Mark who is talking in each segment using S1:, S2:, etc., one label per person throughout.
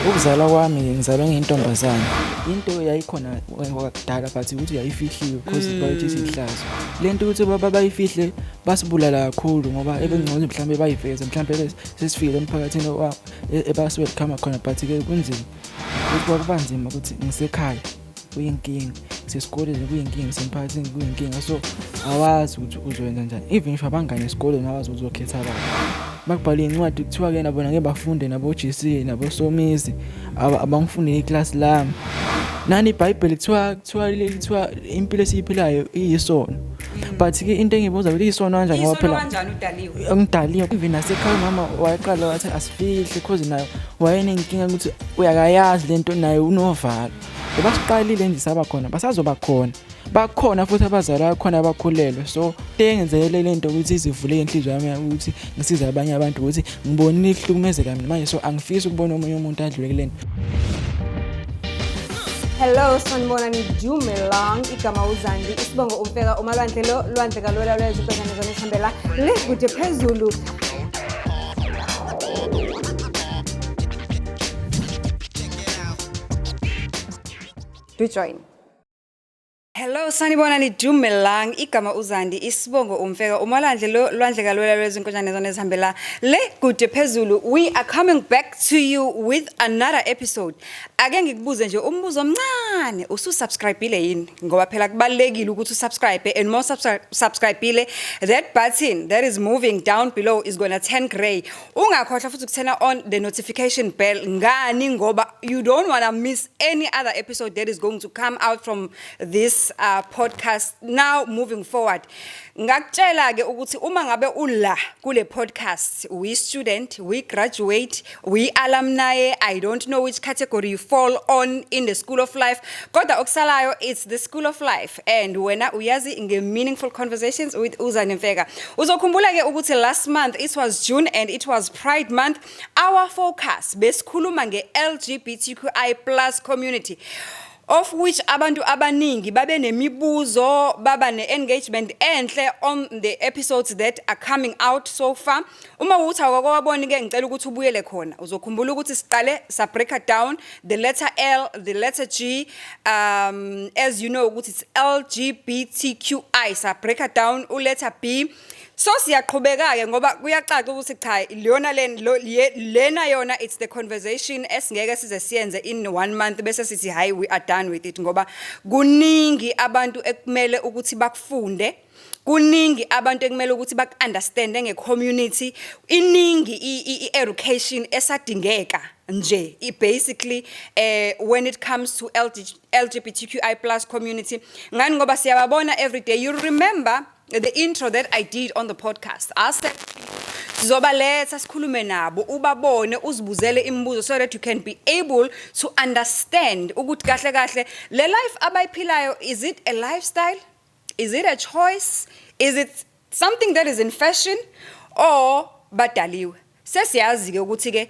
S1: Ukuzalwa kwami ngizalwe ngiyintombazane. Into yayikhona kwakudala but ukuthi yayifihliwe because bayithi isihlazo. Lento ukuthi bayifihle basibulala kakhulu ngoba ebengcono mhlambe bayiveze mhlambe sesifikile emphakathini ebasi-welcome khona, but ke kunzima ukuthi kwakuba nzima ukuthi ngisekhaya kuyinkinga, sesikoleni kuyinkinga, semphakathini kuyinkinga, so awazi ukuthi uzoyenza njani. Even ngisho abangani esikoleni awazi ukuthi uzokhetha bani. Makubhalwe incwadi kuthiwa-ke nabona ngeke bafunde nabo-GC nabo-Somizi abangifundele iklasi lami. Nani iBhayibheli kuthiwa impilo esiyiphilayo iyisono. But-ke into engiyibuza ukuthi iyisono kanjani ngoba phela
S2: kanjani udaliwe?
S1: Ngidaliwe. Even nasekhaya umama wayeqala wathi asifihle cause nayo wayenenkinga ukuthi uyakayazi lento, naye unovalo. Ngoba siqalile nje saba khona, basazoba khona. Bakhona futhi abazali bakhona abakhulelwe. So engenzele lento ukuthi izivule inhliziyo yami ukuthi ngisize abanye abantu ukuthi ngibonile ukuhlukumezeka mina manje, so angifisi ukubona omunye umuntu adlule kulento.
S2: Hello, sanibonani, dumelang, igama uZandi, isibongo uMfeka, umalwandle lo, lwandle kalwela lwezibhekane zona esihambela le kude phezulu. Do join. Hello, sanibonani, dumelang, igama uZandi, isibongo uMfeka, umalwandle lo, lwandle kalwela lwezinkonjane zona ezihambela le kude phezulu. We are coming back to you with another episode. Ake ngikubuze nje umbuzo omncane, ususubscribeile yini? Ngoba phela kubalulekile ukuthi usubscribe, and more subscribeile, that button that is moving down below is going to turn gray. Ungakhohlwa futhi ukuturn on the notification bell. Ngani? Ngoba you don't want to miss any other episode that is going to come out from this podcast now moving forward. Ngakutshela ke ukuthi uma ngabe ula kule podcast, we student, we graduate, we alumni, I don't know which category you fall on in the school of life, kodwa okusalayo it's the school of life, and wena uyazi nge Meaningful Conversations with Uzane Mfeka. Uzokhumbula ke ukuthi last month it was June and it was Pride Month. Our focus besikhuluma nge LGBTQI+ community, of which abantu abaningi babe nemibuzo, baba ne-engagement enhle on the episodes that are coming out so far. Uma uthi awukawaboni ke, ngicela ukuthi ubuyele khona. Uzokhumbula ukuthi siqale sa break down the letter L, the letter G, as you know ukuthi it's LGBTQI, sa break down u letter B. So siyaqhubeka ke ngoba kuyacaca ukuthi cha, liyona lena yona it's the conversation esingeke size siyenze in one month bese sithi hayi, we are done with it, ngoba kuningi abantu ekumele ukuthi bakufunde, kuningi abantu ekumele ukuthi baku-understande nge-community, iningi i-education esadingeka nje basically when it comes to LGBTQI+ community. Ngani? Ngoba siyababona every day. You remember the intro that I did on the podcast. I said sizobaletha sikhulume nabo, ubabone, uzibuzele imibuzo so that you can be able to understand ukuthi kahle kahle le life abayiphilayo, is it a lifestyle, is it a choice, is it something that is in fashion, or badaliwe? Sesiyazi ke ukuthi ke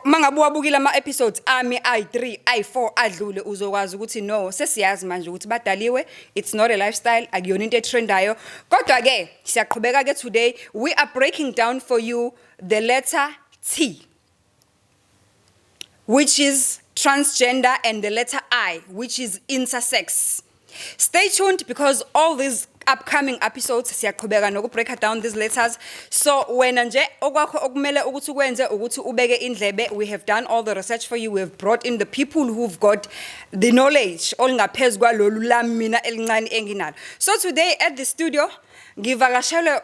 S2: mangabe wabukile ama episodes ami ayi3, ayi4 adlule, uzokwazi ukuthi no, sesiyazi manje ukuthi badaliwe, it's not a lifestyle, akuyona into etrendayo. Kodwa ke siyaqhubeka ke, today we are breaking down for you the letter T, which is transgender, and the letter I, which is intersex. Stay tuned because all these upcoming episodes siyaqhubeka noku break down these letters. So wena nje okwakho okumele ukuthi ukwenze ukuthi ubeke indlebe. We have done all the research for you. We have brought in the people who've got the knowledge olungaphezulu kwalolu lami mina elincane enginalo. So today at the studio ngivakashelwe,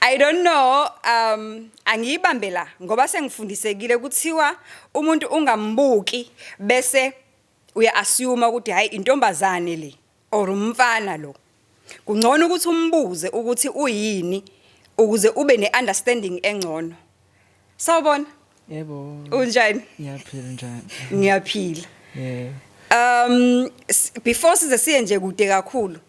S2: I don't know, angiyibambe la ngoba sengifundisekile kuthiwa umuntu ungambuki bese uya assume ukuthi hayi, intombazane le or umfana lo. Kungcono ukuthi umbuze ukuthi uyini ukuze ube neunderstanding engcono. Sawubona.
S1: Yebo.
S2: Unjani?
S1: Ngiyaphila, njani?
S2: Ngiyaphila.
S1: Yeah.
S2: Before size siye nje kude kakhulu,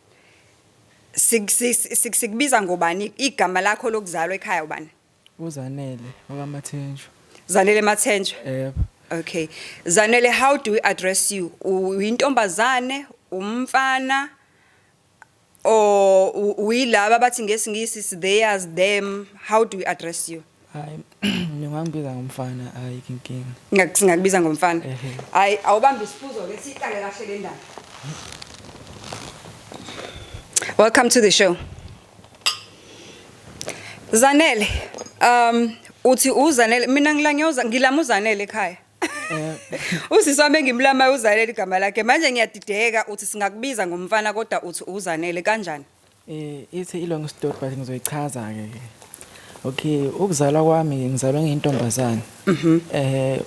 S2: sikubiza ngobani? Igama lakho lokuzalwa ekhaya ubani?
S1: Uzanele wakaMathenjwa.
S2: Zanele Mathenjwa.
S1: Yebo.
S2: Okay. Zanele, how do we address you? Uyintombazane, umfana, or uyilaba abathi ngesingisi it's theirs, them? How do we address you?
S1: Hayi, ningangibiza ngomfana, ayikho inkinga.
S2: Singakubiza ngomfana.
S1: Ehhe.
S2: Hayi, awubambe isiphuzo ke, siqale kahle le ndaba. Welcome to the show. Zanele, uthi uZanele, mina ngilanyoza ngilama uZanele ekhaya. Usisi wami engimlama uZanele igama lakhe. Manje ngiyadideka, uthi singakubiza ngomfana kodwa uthi uZanele, kanjani?
S1: Ithi i-long story, but ngizoyichaza ke. Okay, ukuzalwa kwami, ngizalwa ngiyintombazane.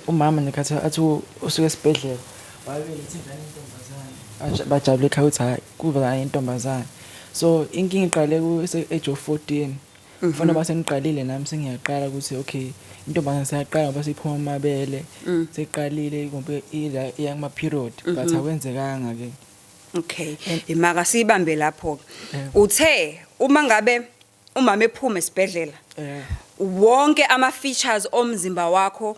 S1: Umama nekhathi athi usuke esibhedlela wabeletha ingane intombazane. Bajabule ekhaya ukuthi hayi, kuba intombazane. So inkinga iqale ku age of 14. Kufanele base ngiqalile nami, sengiyaqala ukuthi okay, intombazane seyaqala ngoba seyiphuma amabele. Seyiqalile ngoba ila iya kuma period, but akwenzekanga ke.
S2: Okay. Imaka siyibambe lapho. Uthe uma ngabe umama ephuma esibhedlela, wonke ama features omzimba wakho,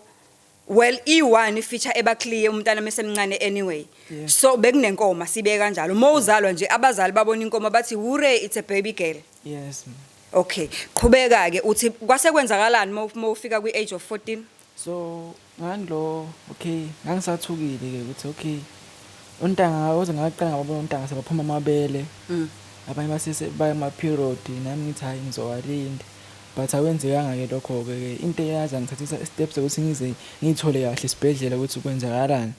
S2: well, i1 feature eba clear umntana mesemncane anyway. So bekunenkomo, sibe kanjalo. Uma uzalwa nje, abazali babona inkomo bathi, "Hooray, it's a baby girl."
S1: Yes.
S2: Okay, qhubeka ke, uthi kwase kwenzakalani uma ufika kwi age of 14?
S1: So ngangilo, okay, ngangisathukile ke ukuthi okay, untanga uze ngaqala ngababona untanga sebaphuma amabele. Abanye basese baya ama period, nami ngithi hayi, ngizowalinda. But akwenzekanga ke lokho ke. Into eyaza ngithathisa steps ukuthi ngize ngithole kahle isibhedlela ukuthi kwenzakalani.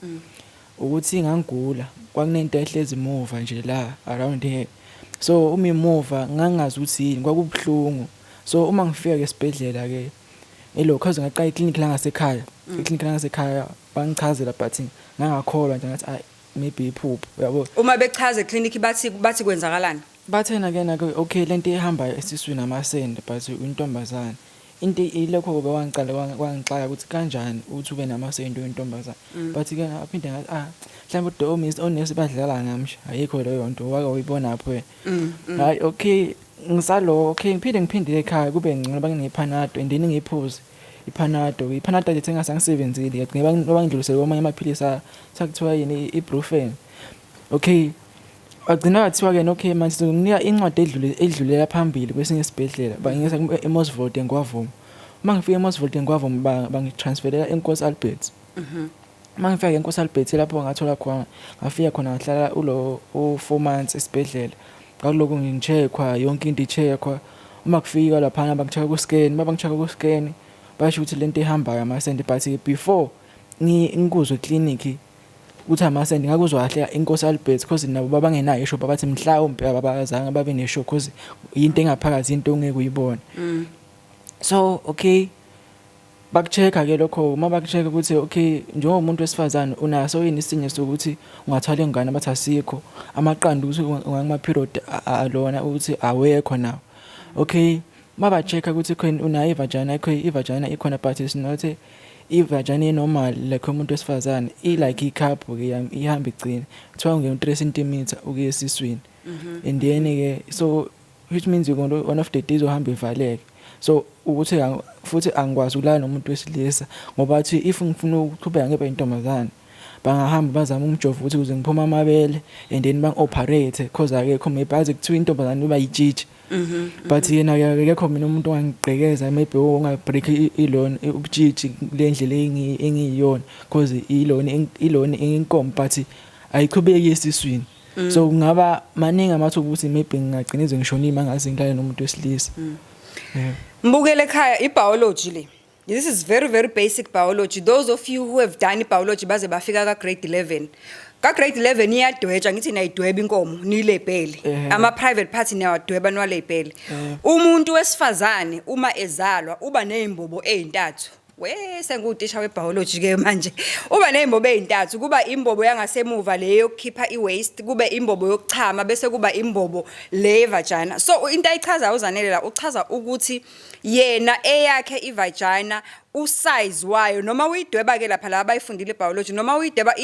S1: Ukuthi ngangigula, kwakunento ehlezi imuva nje la around here. So uma imuva ngangazi ukuthi yini, kwakubuhlungu. So uma ngifika ke esibhedlela ke elokho cause ngaqala iklinikhi la ngasekhaya. Iklinikhi la ngasekhaya bangichazela, but ngangakholwa nje, ngathi ay, maybe iphupho, uyabo.
S2: Uma bechaza eclinic bathi kwenzakalani?
S1: Bathena ke na ke, okay, lento ehamba esiswini amasende, but intombazane. Into ilokho ke kwangiqala kwangixaka ukuthi kanjani ukuthi ube namasende oyintombazane. But ke ngaphinde ngathi, ah, mhlawumbe udomis onesi badlala ngami nje, ayikho leyo nto, wake uyibona pho wena. Hayi, okay, ngisalo, okay, ngiphinde ekhaya kube ngcono, banginephanado and then ngiphuze iPanado. IPanado nje engasangisebenzile, ngagcina bangidlulisele kwamanye amaphilisi sakuthiwa yini, iBrufen. Okay, bagcina bathiwa ke, okay, manje sizokunika incwadi edlule edlulela phambili kwesinye isibhedlela. Bangiyisa eMosvold eNgwavuma. Uma ngifika eMosvold eNgwavuma, bangitransferela eNkosi Albert. Uma ngifika eNkosi Albert, lapho ngathola khona, ngafika khona ngahlala ulo u4 months esibhedlela. Ngakulokhu ngi-checkwa yonke into, i-checkwa. Uma kufika laphana bangi-checka ku-scan, mabangi-checka ku-scan basho ukuthi lento ehambayo amasende, but before ngikuzwe eklinikhi ukuthi amasende, ngakuzwa kahle inkosi Albert, because nabo babangenayo isho, babathi mhlawumbe abazange babe nesho because into engaphakathi into ongeke uyibone. So okay, baku-check-a ke lokho, uma baku-check-a ukuthi okay, njengomuntu wesifazane unaso yini isinye sokuthi ungathwala ingane, bathi asikho. Amaqanda ukuthi ungama-period alona ukuthi awekho nawo. Okay, maba-check-a ukuthi khona unayo i-vagina, okay, i-vagina ikhona, but it's not i-vagina e-normal like umuntu wesifazane, i-like i-cup ke, ihamba igcine kuthiwa nge-3 cm ukuya esiswini. And then ke so which means you're going to one of the days uhamba ivaleke. So ukuthi futhi angikwazi ukulala nomuntu wesilisa ngoba athi if ngifuna ukuqhubeka ngibe intombazane, bangahamba bazama umjovo ukuthi ukuze ngiphume amabele and then bangi-operate, cause akekho maybe aze kuthiwa intombazane iba yitshitshi, but yena akekho mina umuntu ongangigqekeza, maybe ongabreak ilona ubutshitshi kule ndlela engiyiyona, cause ilona inkomo but ayichubeki esiswini. So kungaba maningi amathuba ukuthi maybe ngingagcina ize ngishonile uma ngase ngilale nomuntu wesilisa, yeah.
S2: Mbukele ekhaya, i-biology le. This is very very basic biology. Those of you who have done biology baze bafika ka grade 11. Ka grade 11 iyadwetshwa, ngithi nayidweba inkomo nilebhele. Ama private party niyawadweba niwalebhele. Umuntu wesifazane uma ezalwa uba nezimbobo ezintathu. We, sengutisha webiology ke manje. Uba nezimbobo ezintathu, kuba imbobo yangasemuva le yokukhipha iwaste, kube imbobo yokuchama, bese kuba imbobo le vagina. So into ayichazayo uZanele la, uchaza ukuthi yena eyakhe ivagina. Usize wayo noma uyidweba ke lapha la abayifundile biology, noma uyidweba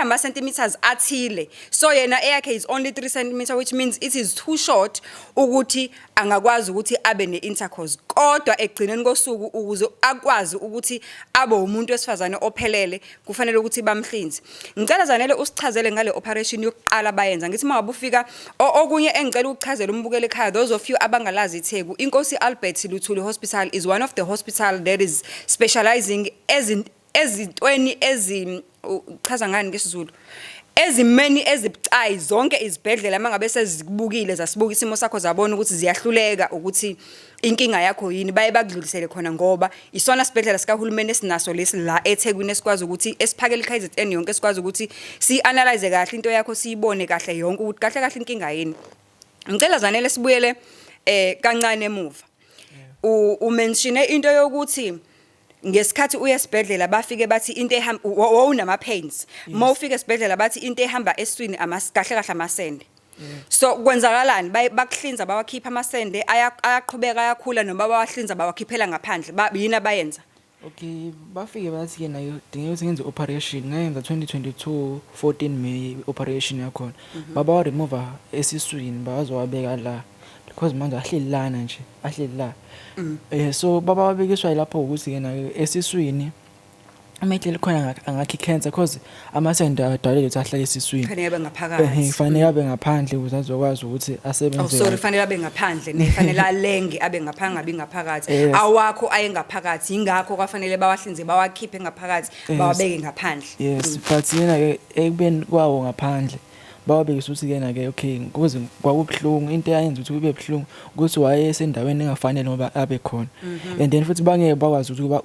S2: ama centimeters athile, so yena eyakhe is only 3 centimeter, which means it is too short ukuthi angakwazi ukuthi abe ne-intercourse. Kodwa ekugcineni kosuku, ukuze akwazi ukuthi abe umuntu wesifazane ophelele, kufanele ukuthi bamhlinze. Ngicela, Zanele, usichazele ngale operation yokuqala bayenza. Ngithi uma ngabe ufika, okunye engicela ukuchazela umbukeli ekhaya, those of you abangalazi iTheku, Inkosi Albert Luthuli Hospital is one of the hospital that is specializing ezintweni ezi, chaza ngani ngesiZulu, ezimeni ezibucayi. Zonke izibhedlela mangabe sezikubukile, zasibuka isimo sakho, zabona ukuthi ziyahluleka ukuthi inkinga yakho yini, baye bakudlulisele khona, ngoba isona sibhedlela sikahulumeni esinaso lesi la eThekwini esikwazi ukuthi esiphakele iKZN yonke, esikwazi ukuthi si-analyze kahle into yakho, siyibone kahle yonke ukuthi kahle kahle inkinga yini. Ngicela, Zanele, sibuyele kancane emuva. Umentione into yokuthi ngesikhathi uye esibhedlela bafike bathi into ehamba, wawunama pains, mawufika esibhedlela bathi into ehamba eswini kahle kahle amasende. So kwenzakalani? Bakuhlinza, bawakhipha amasende, ayaqhubeka ayakhula, noma bawahlinza bawakhiphela ngaphandle? Yini abayenza?
S1: Okay, bafike bathi ke nayo dingeka ukuthi ngenze operation. Ngayenza 2022 14 May operation yakhona. Baba remove esiswini, bazowabeka la because manje ahleli lana nje, ahleli la. So baba wabekiswa lapho ukuthi ke nayo esiswini uma ehleli khona angakhi cancer, because amasende adalele ukuthi ahlale esiswini.
S2: Kufanele abe ngaphakathi.
S1: Kufanele abe ngaphandle ukuze azokwazi ukuthi asebenze.
S2: Oh, sorry, fanele abe ngaphandle, ne fanele alenge abe ngaphandle, ngabi ngaphakathi. Awakho ayengaphakathi, ingakho kwafanele bawahlinze, bawakhiphe ngaphakathi, bawabeke ngaphandle.
S1: Yes, but yena ke ekubeni kwawo ngaphandle bawabekisa ukuthi kena ke okay, kuze kwakubuhlungu. Into eyayenza ukuthi kube buhlungu ukuthi wayesendaweni engafanele ngoba abe khona, and then futhi bangeke bakwazi ukuthi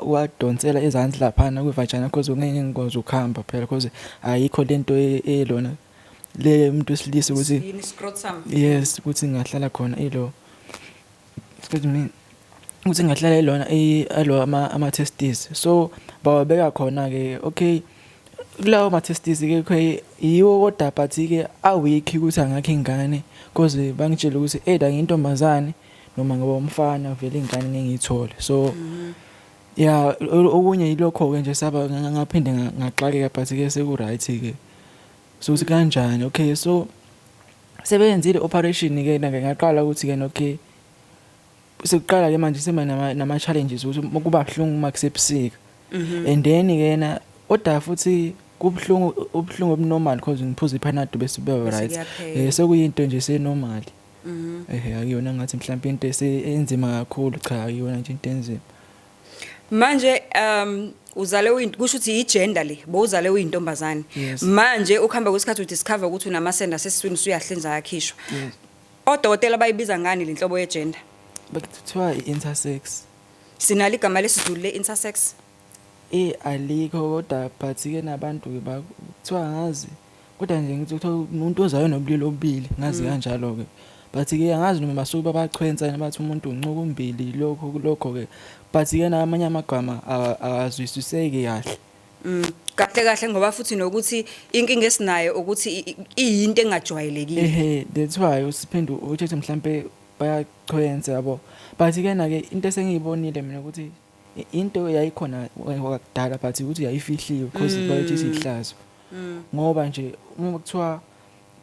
S1: wadonsela ezansi laphana kwi-vagina, because ngeke ngikwazi ukuhamba phela, because ayikho lento elona le umuntu wesilisa ukuthi
S2: Yini, scrotum?
S1: Yes, ukuthi ngahlala khona ilo, excuse me, ukuthi ngahlala ilona alo ama testes. So bawabeka khona ke, okay, kulawo ma testes ke, okay, yiwo, kodwa but ke a weak ukuthi angakho ingane, because bangitshela ukuthi either ngiyintombazane noma ngoba umfana vele ingane ngeke ngiyithole. So yeah, okunye yilokho ke nje, saba ngaphinde ngaxakeka, but ke seku right ke. So ukuthi kanjani? Okay, so sebenzile operation ke na ngaqala ukuthi ke, okay, sekuqala ke manje sema nama challenges ukuthi kuba buhlungu uma kusebusika, and then ke na kodwa futhi kubuhlungu, ubuhlungu obunormal, because ngiphuza iPanado bese beba
S2: Bese
S1: right.
S2: kuyaphela.
S1: Sekuyinto nje senormal. Akuyona ngathi mhlawumbe into enzima kakhulu, cha, akuyona nje into enzima.
S2: Manje uzale uyinto, kusho ukuthi i-gender le bowuzale uyintombazane.
S1: Yes.
S2: Manje ukuhamba kwesikhathi udiscover ukuthi unamasende asesiswini, usuyahlinza, ayakhishwa.
S1: Yes.
S2: Odokotela bayibiza ngani le nhlobo ye-gender?
S1: Bekuthiwa i-intersex.
S2: Sinalo igama lesiZulu le-intersex?
S1: Alikho, kodwa but ke nabantu ke kuthiwa ngazi, kodwa nje ngithi kuthiwa umuntu ozayo nobulili obubili, ngazi kanjalo ke, but ke angazi noma basuke babachwensa bathi umuntu uncukumbili, lokho lokho ke, but ke namanye amagama awazwisiseki kahle.
S2: Kahle kahle ngoba futhi nokuthi inkinga esinayo ukuthi iyinto engajwayelekile.
S1: Ehe, that's why usiphinde uthi mhlambe bayachwensa yabo, but ke na ke into esengiyibonile mina ukuthi into yayikhona kwakudala, but ukuthi yayifihliwe because bayithi ihlazo, ngoba nje uma kuthiwa,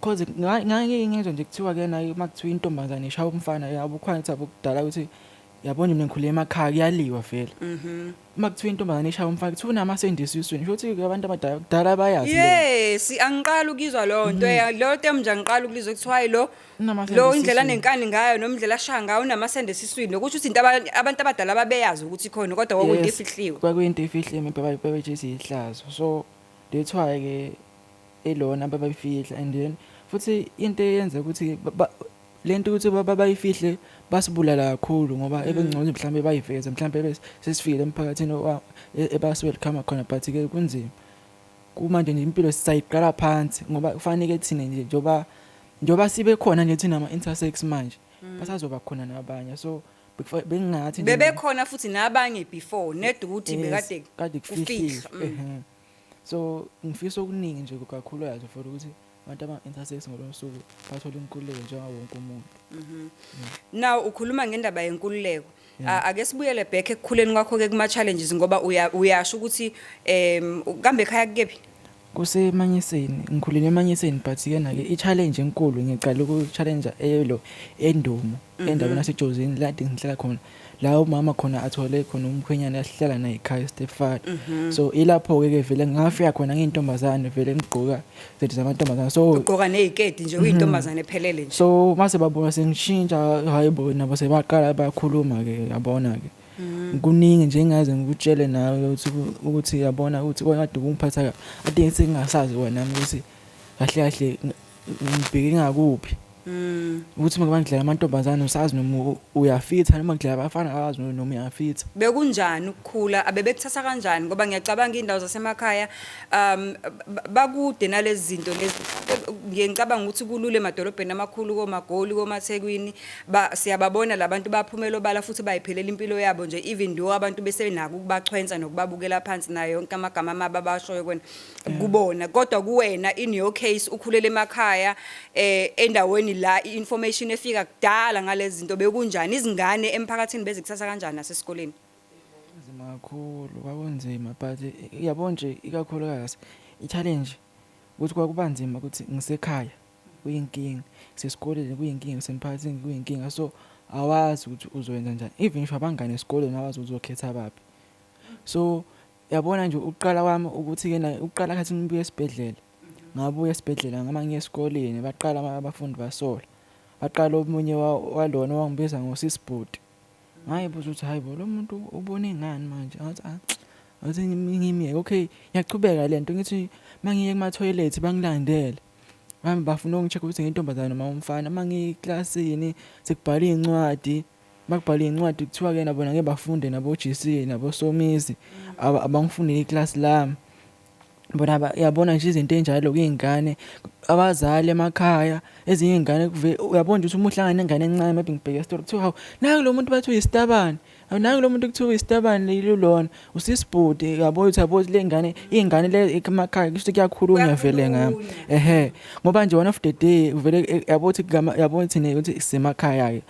S1: cause ngake ngizwe nje kuthiwa ke na uma kuthiwa intombazane ishaya umfana yabo, khona ukuthi abokudala ukuthi yabona mina ngikhule emakhaya kuyaliwa vele. Uma kuthiwa intombazane ishaya umfana kuthiwa unamasende esiswini, kusho ukuthi abantu abadala kudala bayazi le.
S2: Yes, angiqala ukuzwa leyo nto, leyo term nje angiqala ukulizwa kuthiwa hayi lo
S1: Unamasende
S2: lo indlela
S1: esiswini.
S2: Nenkani ngayo noma indlela ashaya ngayo unamasende esiswini, okusho ukuthi into abantu abadala babeyazi ukuthi ikhona, kodwa kwakuyinto efihliwe.
S1: Kwakuyinto efihliwe, babethi ihlazo, so that's why ke elona babayifihla. And then futhi into eyenza ukuthi lento ukuthi bayifihle basibulala kakhulu, ngoba ebengcono mhlambe bayiveze mhlambe bese sesifikile emphakathini ebasi-welcome khona, but ke kunzima kumanje nje, impilo sisayiqala phansi, ngoba kufanele thina nje njoba sibe khona nje thina ama-intersex manje, basazoba khona nabanye, so bengingathi nje
S2: Bebekhona futhi nabanye before ned ukuthi
S1: Yes,
S2: bekade
S1: kade
S2: kufihlwa.
S1: kufihlwa. Ehhe. So ngifisa okuningi nje kakhulukazi for ukuthi abantu aba-intersex ngolunye usuku bathole inkululeko njengawo wonke umuntu.
S2: Now ukhuluma ngendaba yenkululeko. Ake sibuyele back ekukhuleni kwakho ke kuma challenges, ngoba uyasho ukuthi kambe ekhaya kephi?
S1: Kusemanyiseni, ngikhulele emanyiseni, but ke na ke i-challenge enkulu ngicala uku-challenge elo endumo endaweni yaseJozini la ngihlala khona, la umama khona athole khona umkhwenyana ahlala naye ekhaya, stepfather. So ilapho ke vele ngafika khona ngiyintombazane, vele ngigqoka izinto zamantombazane, so
S2: Ugqoka neziketi nje, uyintombazane ephelele nje.
S1: So mase babona sengishintsha, hayi bo, nabo sebaqala bayakhuluma ke, yabona ke, kuningi nje engaze ngikutshele nawe ukuthi yabona ukuthi kade kungiphatha kade sengingasazi wena nami ukuthi kahle kahle ngibheke ngakuphi, ukuthi uma ngidlala amantombazane usazi noma uyafitha, noma ngidlala abafana awazi noma uyafitha.
S2: Bekunjani ukukhula? Abebekuthatha kanjani? Ngoba ngiyacabanga indawo zasemakhaya bakude nalezi zinto lezi. Ngiye ngicabanga ukuthi kulula emadolobheni amakhulu, komaGoli, komaThekwini, ba siyababona labantu baphumela obala futhi bayiphilela impilo yabo nje, even though abantu besenako ukubachwensa nokubabukela phansi nayo yonke amagama amabi abashoyo kwena kubona. Kodwa kuwena, in your case, ukhulele emakhaya endaweni la i-information efika kudala ngalezi zinto, bekunjani? Izingane emphakathini bezikuthatha kanjani, nasesikoleni?
S1: Kunzima kakhulu, kwakunzima, but yabo nje ikakhulukazi i-challenge ukuthi kwakuba nzima ukuthi ngisekhaya kuyinkinga, sesikoleni kuyinkinga, semphakathini kuyinkinga, so awazi ukuthi uzoyenza njani. Even ngisho abangani esikoleni awazi ukuthi uzokhetha baphi. So yabona nje ukuqala kwami ukuthi-ke na ukuqala khathi ngibuya esibhedlela, ngabuya esibhedlela ngama ngiya esikoleni, baqala abafundi basola, baqala omunye walona wangibiza ngosisibhuti. Ngayibuza ukuthi, hayi bo, lo muntu ubone ngani manje? Ngathi, ah, ngathi ngimiyeke, okay, iyachubeka lento. Ngithi mangiye kuma-toilet bangilandele, bami bafuna ukungi-check ukuthi ngiyintombazane noma umfana. Mangiye eklasini sekubhalwa iy'ncwadi, makubhalwa iy'ncwadi kuthiwa-ke nabona ngeke bafunde nabo-GC nabo-Somizi, abangifundele iklasi lami bona. Yabona nje izinto ey'njalo kuy'ngane, abazali emakhaya, ezinye iy'ngane uyabona nje ukuthi uma uhlangana nengane encane, maybe ngibheke esitolo, kuthiwa, hawu, nangu lo muntu bathi uyisitabane, hawu, nangu lo muntu kuthiwa uyisitabane lona usisibhuti. Yabo ukuthi, yabo le ngane, iy'ngane le emakhaya kusho ukuthi kuyakhulunywa vele ngami, ehe, ngoba nje one of the day vele yabo ukuthi yabo thina ukuthi sisemakhaya-ke,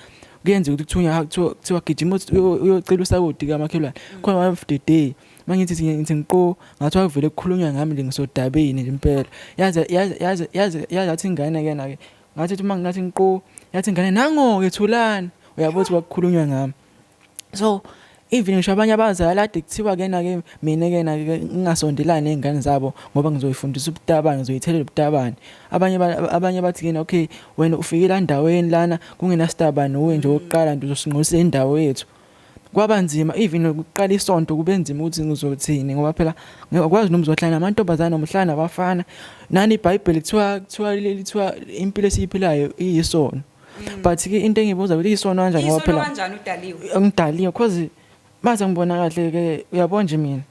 S1: kuyenzeka ukuthi kuthunywa, kuthiwa gijima uyocela usawoti kamakhelwane khona. One of the day mangithi ngithi ngiqo, ngathiwa kuvele kukhulunywa ngami nje, ngisodabeni nje impela. Yaze yaze yaze yaze yathi ingane ke na ke, ngathi uma ngathi ngiqo, yathi ingane, nango ke Thulani, uyabo ukuthi kwakukhulunywa ngami. So even ngisho abanye abazali ade kuthiwa ke na ke mina ke na ke ngingasondelani nezingane zabo ngoba ngizoyifundisa ubutabane, ngizoyithelela ubutabane. Abanye bathi kena, okay, wena ufike la endaweni lana kungenasitabane, uwe nje owokuqala nje uzosingcolisa indawo yethu. Kwaba nzima even ukuqala isonto, kube nzima ukuthi ngizothini, ngoba phela ngiyakwazi noma uzohlala namantombazane noma uhlala nabafana nani, iBhayibheli kuthiwa lithiwa impilo esiyiphilayo iyisono. But ke into engibuza ukuthi isono kanjani, ngoba
S2: Isono
S1: phela
S2: kanjani udaliwe?
S1: Ngidaliwe, cause mase ngibona kahle ke, uyabona nje mina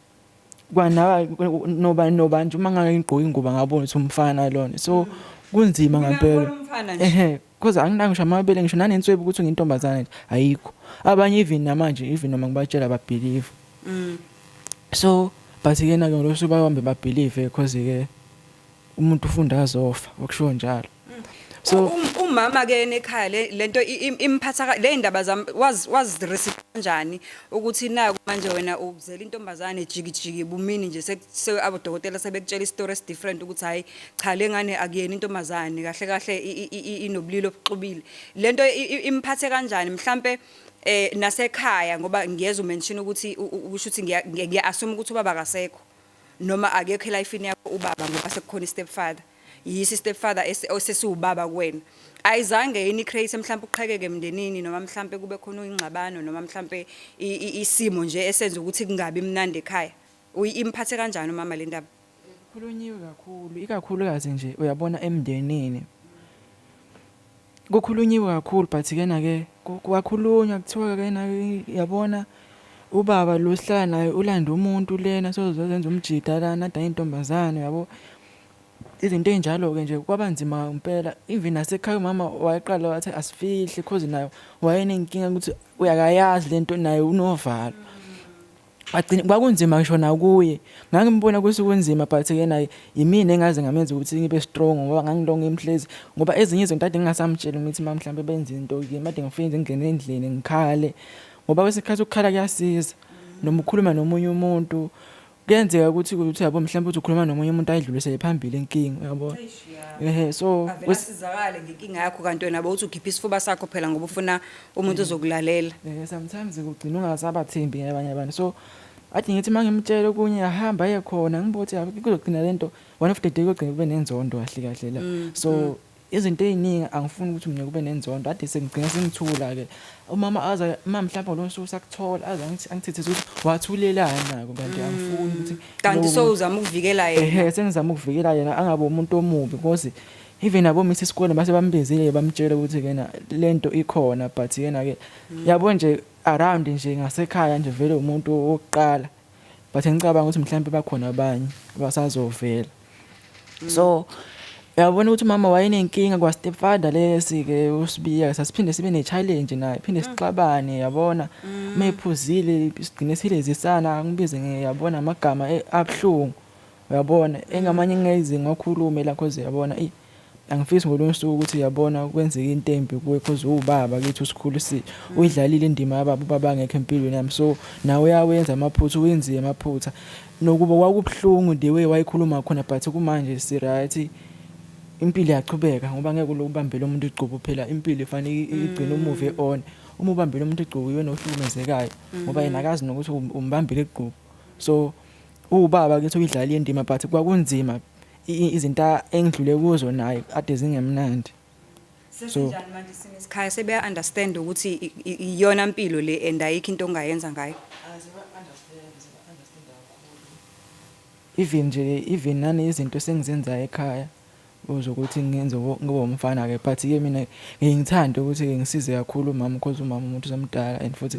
S1: kwanawa noba noba nje uma ngake ngigqoke ingubo ngabona ukuthi umfana lona, so kunzima
S2: Mina
S1: ngempela.
S2: ngibona umfana nje.
S1: Ehe, cause anginaki ngisho amabele, ngisho nanenswebu ukuthi ngiyintombazane nje ayikho. Abanye even namanje, even noma ngibatshela, ba-believe. So but ke na ke ngolosuku babambe ba-believe, cause ke umuntu ufunda azofa, okushiwo njalo, so
S2: Umama ke ekhaya, le lento imphatha le ndaba zami was receive kanjani, ukuthi naku manje wena uzela intombazane jiki jiki bumini nje, abodokotela sebekutshela i-story esi different ukuthi hayi cha, le ngane akuyena intombazane, kahle kahle inobulili obuxubile? Lento imphathe kanjani mhlambe nasekhaya, ngoba ngiyeza u-mention ukuthi usho ukuthi ngiya assume ukuthi ubaba akasekho noma akekho e-life-ini yakho ubaba, ngoba sekukhona i-stepfather, yisi stepfather osesiwubaba kuwena? Ayizange yini create mhlawumbe uqhekeke emndenini, noma mhlawumbe kube khona ingxabano, noma mhlawumbe isimo nje esenza ukuthi kungabi mnandi ekhaya? Imphathe kanjani umama le ndaba?
S1: Kukhulunyiwe kakhulu, ikakhulukazi nje uyabona emndenini kukhulunyiwe kakhulu, but ke na ke kwakhulunywa kuthiwa ke na yabona ubaba lo sihlala naye ulanda umuntu lena sozozenza umjida lana ada intombazane, yabo izinto ey'njalo-ke nje. Kwaba nzima impela, even nasekhaya umama wayeqala wathi asifihle, cause naye wayenenkinga ukuthi uyakayazi lento, naye unovalo. Agcine kwakunzima ngisho nakuye, ngangimbona ukuthi kunzima, but-ke naye yimina engaze ngamenza ukuthi ngibe strong, ngoba ngangilonge ngimhlezi, ngoba ezinye izinto ade ngingasamtsheli ngithi uma mhlawumbe benza into kimi, ade ngifike nje ngingene endlini ngikhale. Ngoba kwesinye isikhathi ukukhala kuyasiza noma ukhuluma nomunye umuntu kuyenzeka ukuthi yabo mhlawumbe uthi ukhuluma nomunye umuntu ayidlulisele phambili inkinga, uyabona. Ehe, so
S2: Avele asizakale ngenkinga yakho, kanti wena bowuthi ukhipha isifuba sakho phela ngoba ufuna umuntu ozokulalela.
S1: Sometimes kugcina ungasabathembi abanye abantu. So athi ngithi mangimtshela okunye ahamba aye khona, ngibothi kuzogcina lento one of the day kugcina kube nenzondo kahle kahle la. So izinto ey'ningi angifuni ukuthi mina kube nenzondo, ade sengigcina sengithula-ke. Umama aze uma mhlawumbe ngolunye usuku sakuthola aze angithethise ukuthi wathulelani nako, kanti angifuni ukuthi
S2: Kanti sowuzama ukuvikela yena.
S1: Ehhe, sengizama ukuvikela yena angabe umuntu omubi, because even nabo-miss isikole mase bambizile bamtshela ukuthi kena lento ikhona, but yena-ke yabo nje around nje ngasekhaya nje vele umuntu wokuqala, but ngicabanga ukuthi mhlawumbe bakhona abanye abasazovela. So uyabona ukuthi umama wayenenkinga kwa stepfather lesi-ke uSibiya, sasiphinde sibe ne-challenge naye, phinde sixabane, yabona, mephuzile sigcine silezisana, angibize yabona amagama abuhlungu, uyabona, engamanye ngingezi ngiwakhulume la, cause yabona eyi angifisi ngolunye usuku ukuthi yabona kwenzeka into embi kuwe, cause uwubaba kithi usikhulisile, uyidlalile indima yababa, ubaba angekho empilweni yami, so nawe uyawenza amaphutha, uwenzile amaphutha, nokuba kwakubuhlungu the way wayekhuluma khona, but kumanje si-right, impilo iyachubeka, ngoba ngeke uloku ubambele umuntu igqubu, phela impilo ifanele igcine u-move on. Uma ubambele umuntu igqubu uyena ohlukumezekayo, ngoba yena akazi nokuthi umbambile igqubu. So uwubaba kithi uyidlalile indima, but kwakunzima izinto engidlule kuzo naye ade zingemnandi.
S2: Sesinjani manje isimo esikhaya, sebeya understand ukuthi iyona mpilo le and ayikho into ongayenza ngayo?
S1: Even nje, even nane izinto esengizenzayo ekhaya uzokuthi ngenze ngibe umfana-ke, but-ke mina ngiye ngithande ukuthi-ke ngisize kakhulu umama, because umama umuntu osemdala and futhi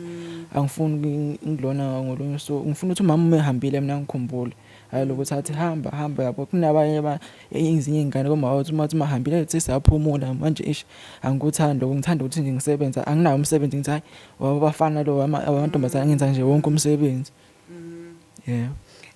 S1: angifuni ngilona ngolunye usuku, ngifuna ukuthi umama uma ehambile mina angikhumbule, hhayi lokuthi athi hamba hamba, yabo. Kunabanye ezinye iy'ngane komama uthi uma mahambile ethi siyaphumula manje, eish angikuthandi lokho, ngithanda ukuthi nje ngisebenze, anginawo umsebenzi ngithi hhayi wabafana lo amantombazane, ngenza nje wonke umsebenzi. Yeah.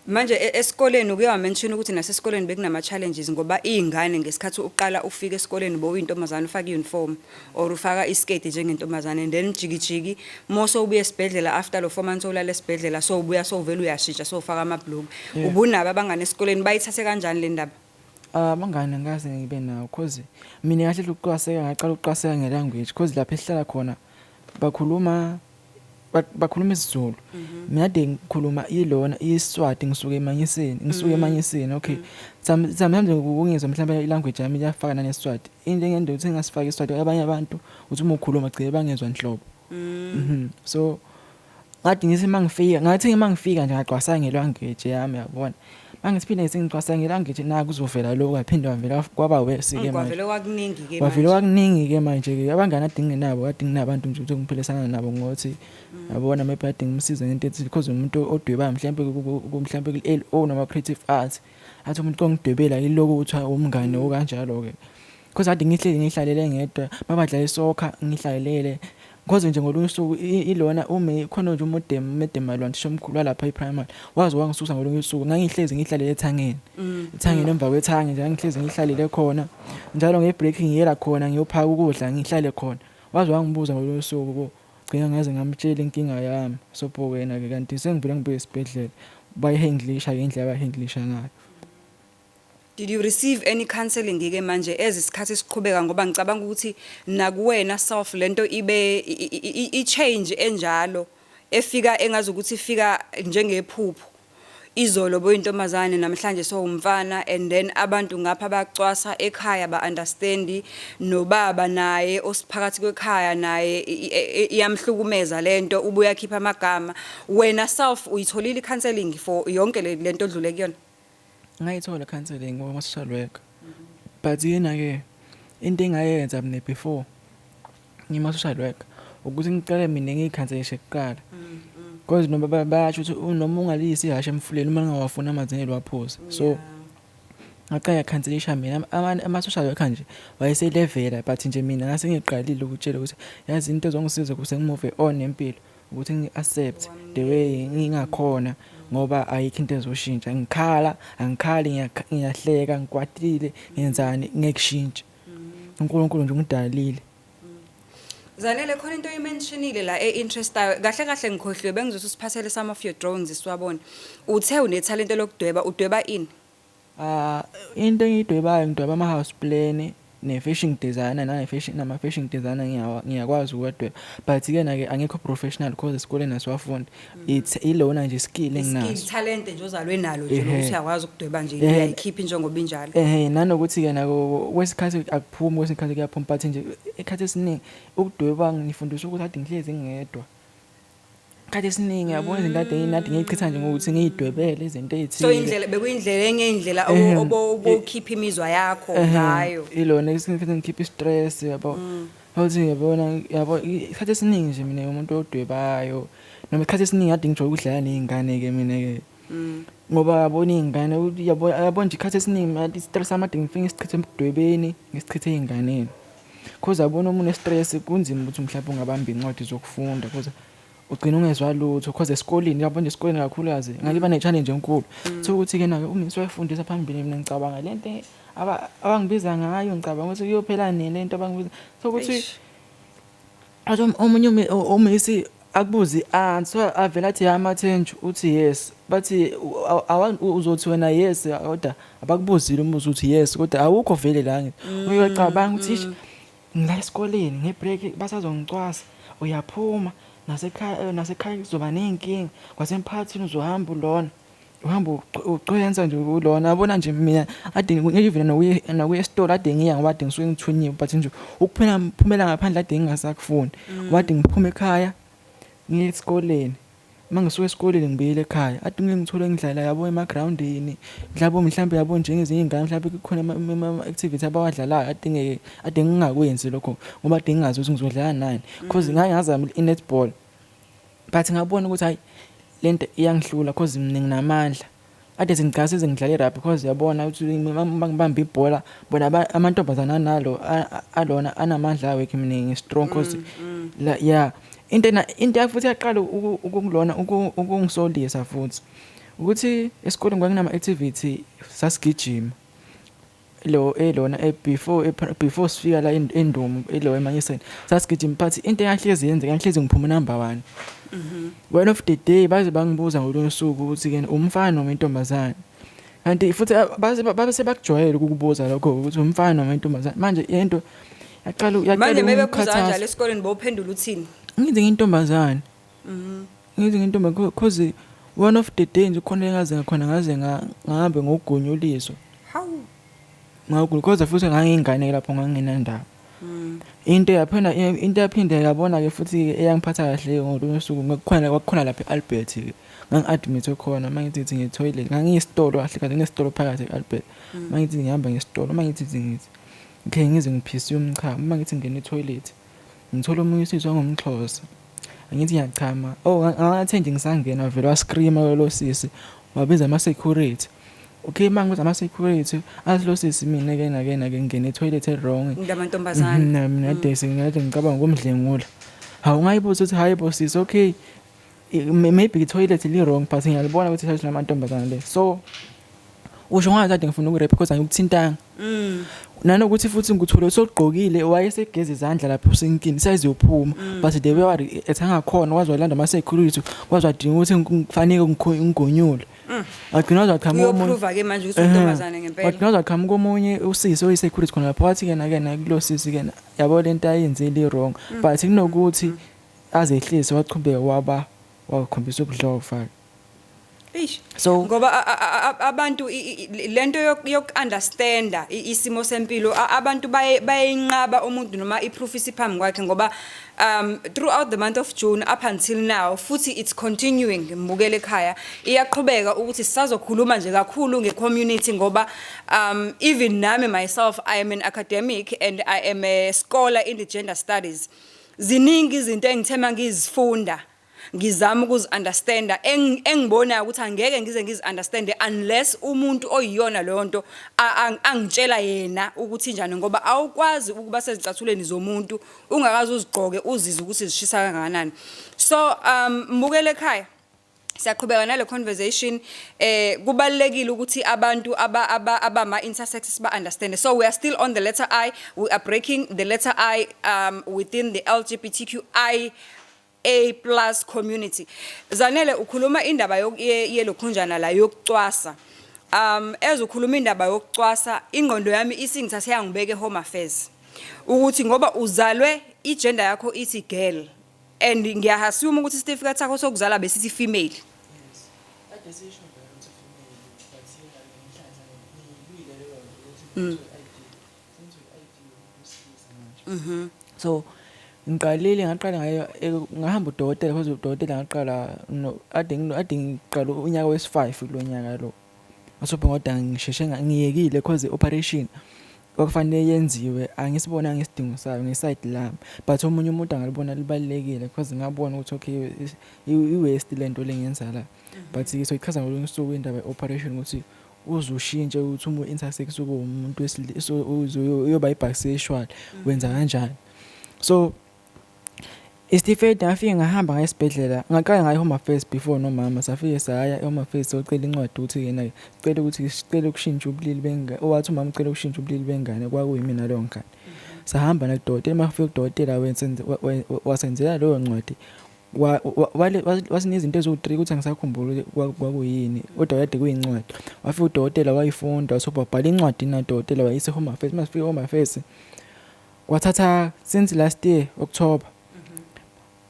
S2: Manje esikoleni uke wa-mention ukuthi nasesikoleni bekunama challenges, ngoba iy'ngane ngesikhathi uqala ufika esikoleni bowuyintombazane ufaka i-uniform or ufaka isiketi njengentombazane, and then jikijiki mo sowubuya esibhedlela after lo 4 months owulala esibhedlela, sowubuya sowuvela uyashintsha sowufaka amabhuluku. Ubunabo abangane esikoleni, bayithathe kanjani le ndaba?
S1: Abangani angikaze ngibe nawo, cause mina kahle ukucwaseka ngaqala ukucwaseka nge-language, cause lapha esihlala khona bakhuluma isiZulu, mina kade ngikhuluma ilona iSwati, ngisuke eManyiseni, ngisuke eManyiseni. Okay, sometimes kungizwa mhlawumbe i-language yami iyafana nesiSwati, into engenza ukuthi ngingasifaki isiSwati, abanye abantu uthi uma ukhuluma gcine bangezwa nhlobo. So ngathi ngithi mangifika, ngathi mangifika nje ngacwasana nge-language yami, yabona, mangiphinde sengicwasa nge-language na kuzovela lokho, ngaphinde kwavela kwaba worse ke manje.
S2: Kwavele kwakuningi ke.
S1: Kwavele kwakuningi ke manje ke, abangani ade ngingenabo, kade nginabantu nje ukuthi ngiphilisana nabo ngothi yabona maybe kade ngimsiza ngento ethile, because umuntu odwebayo mhlawumbe mhlawumbe ku-LO noma creative arts, athi umuntu kongidwebela iloko ukuthi umngane okanjalo ke, because kade ngihleli ngihlalele ngedwa, mabadlala isoccer ngihlalele, cause nje ngolunye usuku ilona ume khona nje umodem madam Malwandle omkhulu walapha e-primary waze wangisusa ngolunye usuku, ngangihlezi ngihlalele ethangeni, ethangeni emva kwethangi nje ngangihlezi ngihlalele khona njalo nge-break, ngiyela khona ngiyophaka ukudla ngihlale khona, waze wangibuza ngolunye usuku, gcina ngaze ngamtshela inkinga yami, so pho wena ke kanti sengivele ngibuye esibhedlela, bayihandlisha ngendlela abayihandlisha ngayo.
S2: Did you receive any counseling ke manje ezisikhathi siqhubeka, ngoba ngicabanga ukuthi nakuwena self lento ibe i-change enjalo efika engazi ukuthi ifika njengephupho, izolo boyintombazane namhlanje sowumfana, and then abantu ngapha bacwasa ekhaya, ba-understand nobaba naye osiphakathi kwekhaya naye iyamhlukumeza lento, ubuya khipha amagama. Wena self uyitholile i-counseling for yonke lento odlule kuyona?
S1: Ngayithola counseling ngoma-social worker, but yena-ke into engayenza mina before ngima-social worker ukuthi ngicele mina ngiyikhanselishe kuqala, because noma bayasho ukuthi noma ungaliyisi ihhashi emfuleni, uma lingawafuni amanzi ngeke liwaphuze. So ngaqala ngakhanselisha mina, ama-social worker nje wayeselevela, but nje mina ngase ngiqalile ukutshela ukuthi yazi into ezongisiza ukuze ngi-move on nempilo ukuthi ngi-accept the way ngingakhona, ngoba ayikho into ezoshintsha, ngikhala angikhali, ngiyahleka, ngikwatile, ngenzani, ngeke kushintshe, uNkulunkulu nje ungidalile.
S2: Zanele, khona into oyimentionile la e-interestayo. Kahle kahle ngikhohliwe, bengizothi usiphathele some of your drawings siwabone. Uthe unethalente lokudweba, udweba ini?
S1: Ah, into engiyidwebayo, ngidweba ama-house plan ne-fashion designer, nane-fashion, nama-fashion designer ngiyakwazi ukuwadweba, but-ke na-ke angikho professional cause esikoleni asiwafundi. It's ilona nje skill enginaso.
S2: Talent nje ozalwe nalo nje lokuthi uyakwazi ukudweba nje into, uyayikhipha njengoba injalo.
S1: Ehhe, nanokuthi-ke nako kwesikhathi akuphumi, kwesinye isikhathi kuyaphuma, but nje ikhathi esiningi ukudweba ngifundiswa ukuthi ade ngihlezi ngingedwa. Isikhathi esiningi, yabona, izinto ade nginade ngiyichitha nje ngokuthi ngiyidwebele izinto
S2: So
S1: ey'thile.
S2: Indlela bekuyindlela, enye indlela obukhipha imizwa yakho ngayo.
S1: Ilona isikhathi ngikhipha i-stress, yabo. Futhi yabona, yabo, isikhathi esiningi nje mina umuntu odwebayo, noma isikhathi esiningi kade ngijwayele ukudlala ney'ngane-ke mina-ke. Ngoba yabona iy'ngane, yabo, yabo nje isikhathi esiningi mina i-stress sami ade ngifike ngisichithe emdwebeni, ngisichithe ey'nganeni. Cause yabona, uma une-stress kunzima ukuthi mhlawumbe ungabamba iy'ncwadi zokufunda, cause ugcina ungezwa lutho, cause esikoleni, yabo nje, esikoleni kakhulukazi ngakiba ne-challenge enkulu. So ukuthi-ke na-ke umisi wayefundisa phambili, mina ngicabanga lento abangibiza ngayo, ngicabanga ukuthi kuyophela nini lento abangibiza. So ukuthi athi omunye umisi akubuze i-answer, avele athi amathenju, uthi yes, bathi uzothi wena yes, kodwa abakubuzile umbuzo, uthi yes, kodwa awukho vele la. Uyacabanga ukuthi ish, ngila esikoleni nge-break basazongicwasa, uyaphuma nasekhaya, nasekhaya kuzoba ney'nkinga, kwasemphakathini uzohamba ulona, uhamba ucwensa nje ulona, yabona nje. Mina ade even nokuya esitolo ade ngiya ngoba ade ngisuke ngithunyiwe, but nje ukuphela phumela ngaphandle ade ngingasakufuni, ngoba ade ngiphuma ekhaya ngiye esikoleni, uma ngisuka esikoleni ngibuyele ekhaya, ade ngike ngithole ngidlala, yabo, emagrawundini, mhlawumbe mhlambe, yabo, njengezinye iy'ngane, mhlawumbe kukhona ama-activity abawadlalayo, ade ngeke, ade ngingakwenzi lokho ngoba ade ngingazi ukuthi ngizodlala nani, cause ngake ngazama i-netball, but ngabona ukuthi hhayi, lento iyangihlula, cause mina nginamandla. Ade sengigcina seze ngidlala i-rugby, because uyabona ukuthi uma ngibamba ibhola, bona amantombazane analo alona anamandla awekho, mina ngi-strong, cause la, yeah, into futhi yaqala ukulona ukungisolisa futhi ukuthi esikoleni kwakunama-activity, sasigijima lo elona before sifika la endumo elo emanyiseni, sasigijima, but into eyahlezi yenzeka, ngihlezi ngiphuma number 1. One of the day baze bangibuza ngolunye usuku ukuthi ke umfana noma intombazane, kanti futhi baze babe sebakujwayele ukukubuza lokho ukuthi umfana noma intombazane. Manje into yaqala yaqala
S2: Manje mebebuza
S1: ukungikhathaza.
S2: Kanjalo esikoleni bowuphendula uthini?
S1: Ngithi ngiyintombazane, ngithi ngiyintombazane, cause one of the day nje khona engaze ngakhona ngaze ngahambe ngokugunyuliswa.
S2: Hawu.
S1: Ngakho kodwa futhi ngangiyingane lapho, ngangingenandaba. Into yaphinde, into yaphinde yabona-ke futhi eyangiphatha kahle ngolunye usuku, ngakukhona kwakukhona lapha e-Albert-ke, ngangi-admit-we khona. Uma ngithi ngithi ngiye-toilet, ngangiyisitolo kahle kahle, kunesitolo phakathi e-Albert. Uma ngithi ngihamba ngesitolo, uma ngithi ngithi ngikhe ngize ngiphisiwe umchamo, uma ngithi ngingena e-toilet, ngithola omunye usisi ongumXhosa. Angithi ngiyachama, oh, ngangathe nje ngisangena wavele wa-scream-a lo sisi, wabiza ama-security. Okay, uma ngibiza ama-security, athi lo sisi mina-ke nake nake ngingena e-toilet e-wrong.
S2: Ngamantombazane.
S1: Mina kade sengikade ngicabanga ukumdlengula. Hawu, ngayibuza ukuthi hayi bo sisi, okay, maybe i-toilet li-wrong, but ngiyalibona ukuthi i-toilet lamantombazane le. So usho ngathi kade ngifuna uku-rape because angikuthintanga. Nanokuthi futhi ngikuthole sogqokile, wayesegeza izandla lapho usinkini seziyophuma, but the way wari ethi angakhona waze walanda ama-security, kwaze wadinga ukuthi kufanele ngigonyule. Wagcina waze waqhamuka omunye
S2: Uyoprova-ke manje ukuthi uyintombazane ngempela.
S1: Wagcina waze waqhamuka omunye usisi oyi-security khona lapho, wathi kena kena kulo sisi kena, yabo, lento ayenzile i-wrong, but kunokuthi azehlise wachubeka waba wakhombisa ubudlova.
S2: Eish.
S1: So
S2: Ngoba abantu lento yoku-understanda isimo sempilo, abantu bayinqaba umuntu noma i-proof isiphambi kwakhe, ngoba throughout the month of June up until now, futhi it's continuing, ngibukele ekhaya, iyaqhubeka ukuthi sisazokhuluma nje kakhulu nge-community, ngoba even nami myself, I am an academic and I am a scholar in the gender studies. Ziningi izinto engithe mangizifunda ngizama ukuzi-understanda, engibonayo ukuthi angeke ngize ngizi-understande unless umuntu oyiyona leyo nto angitshela yena ukuthi njani, ngoba awukwazi ukuba sezicathulweni zomuntu ungakaze uzigqoke uzizwe ukuthi zishisa kangakanani. So mbukele ekhaya. Siyaqhubeka nale conversation. Kubalekile ukuthi abantu aba abama intersex siba understand. So we are still on the letter I. We are breaking the letter I within the LGBTQIA+ community. Zanele, ukhuluma indaba yelokhunjana la yokucwasa. Ezukhuluma indaba yokucwasa, ingqondo yami isingithathe yangibeke Home Affairs. Ukuthi ngoba uzalwe igender yakho ithi girl and ngiya-assume ukuthi isitifiketi sakho sokuzala besithi female.
S1: Kade sisho vele ukuthi female, but yena ngenhlanhla ngiyilwile leyo nto ukuthi ngithole i-ID, sengithole i-ID yokusilisa manje. So ngiqalile, ngaqala ngayo, ngahamba udokotela, because udokotela ngaqala no ade ngiqala unyaka wesi-5 kulo nyaka lo. Ngasobhe kodwa ngisheshe ngiyekile because i-operation kwakufanele yenziwe angisibonanga isidingo sayo nge-side lami, but omunye umuntu angalibona libalulekile because ngabona ukuthi okay, i-waste lento le ngiyenza la. But soyichaza ngolunye usuku indaba ye-operation, ukuthi uze ushintshe ukuthi uma u-intersex ube umuntu wesilisa, uyoba i-bisexual, wenza kanjani. So isitifiketi ngafike ngahamba ngaya esibhedlela, ngaqala ngaya e-Home Affairs before nomama. Safike saya e-Home Affairs, socela incwadi ukuthi yena sicela ukuthi sicela ukushintsha ubulili bengane. Owathi umama ucela ukushintsha ubulili bengane, kwakuyimina leyo ngane. Sahamba nakudokotela. Uma kufika udokotela wasenzela leyo ncwadi, wasinika izinto eziwu-3 ukuthi angisakhumbuli ukuthi kwakuyini, kodwa kade kuyincwadi. Wafika udokotela wayifunda, wasoba wabhala incwadi nadokotela, wayisa e-Home Affairs. Uma sifika e-Home Affairs, kwathatha since last year October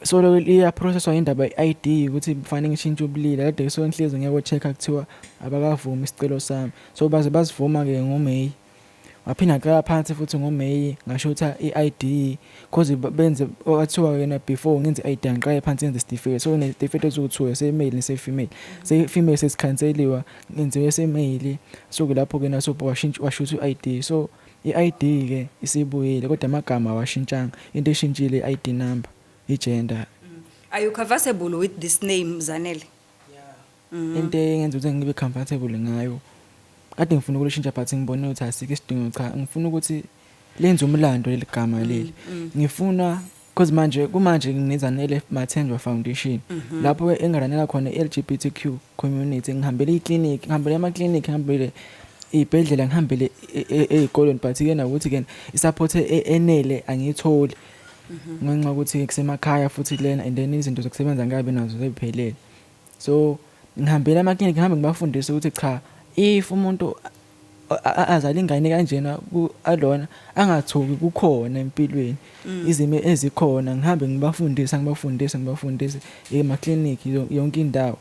S1: so iya-processwa indaba ye-ID ukuthi kufanele ngishintshe ubulili. Kade so ngihlezi ngiya ko-check-a, kuthiwa abakavumi isicelo sami. So baze basivuma-ke ngoMeyi. Ngaphinda ngaqala phansi futhi ngoMeyi, ngashutha i-ID cause benze kwathiwa yena before ngenze i-ID angiqale phansi ngenze isitifiketi. So nesitifiketi esiwu-two, ese-male nese-female. Se-female sesikhanseliwa, ngenziwe ese-male. So lapho-ke naso washintsha, washutha i-ID. So i-ID-ke isibuyile kodwa amagama awashintshanga. Into eshintshile i-ID number, i-gender.
S2: Are you comfortable with this name, Zanele?
S1: Into engenza ukuthi ngibe comfortable ngayo, kade ngifuna ukulishintsha but ngibone ukuthi asikho isidingo. Cha, ngifuna ukuthi lenze umlando leli gama leli. Ngifuna because manje kumanje ngineZanele Mathenjwa Foundation lapho engi-runela khona i-LGBTQ community. Ngihambele iklinikhi, ngihambele amaklinikhi, ngihambele iy'bhedlela, ngihambele ey'kolweni, but-ke nakuthi-ke i-support enele angiyitholi ngenxa yokuthi kusemakhaya futhi lena and then izinto zokusebenza angikabi nazo sey'phelele. So ngihambela amaklinikhi, ngihambe ngibafundise ukuthi cha, if umuntu azala ingane kanjena alona, angathuki, kukhona empilweni izimo ezikhona. Ngihambe ngibafundisa, ngibafundise, ngibafundise emaklinikhi, yonke indawo,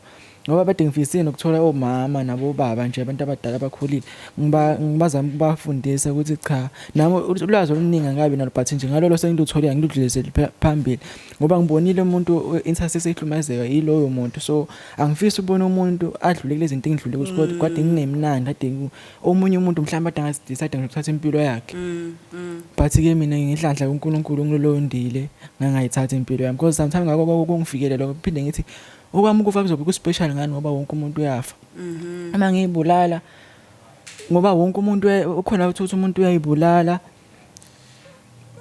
S1: ngoba bade ngifisile nokuthola omama nabobaba nje, abantu abadala abakhulile, ngibazame ukubafundisa ukuthi cha, nami ulwazi oluningi angikabi nalo, but nje ngalolo sengilutholile angiludlulisele phambili, ngoba ngibonile umuntu intersex ehlukumezeka yiloyo muntu. So angifisi ukubona umuntu adlule kulezi zinto engidlule kuzo, kodwa kade ngingemnandi, kade omunye umuntu mhlawumbe ade angasi-decide ngokuthatha impilo yakhe, but-ke mina ngenhlanhla kuNkulunkulu ngilolondile, ngangayithatha impilo yami, because sometimes ngako kungifikele lokho, kuphinde ngithi okwami ukufa kuzobe ku-special ngani, ngoba wonke umuntu uyafa. Uma ngiyibulala, ngoba wonke umuntu ukhona ukuthi umuntu uyayibulala,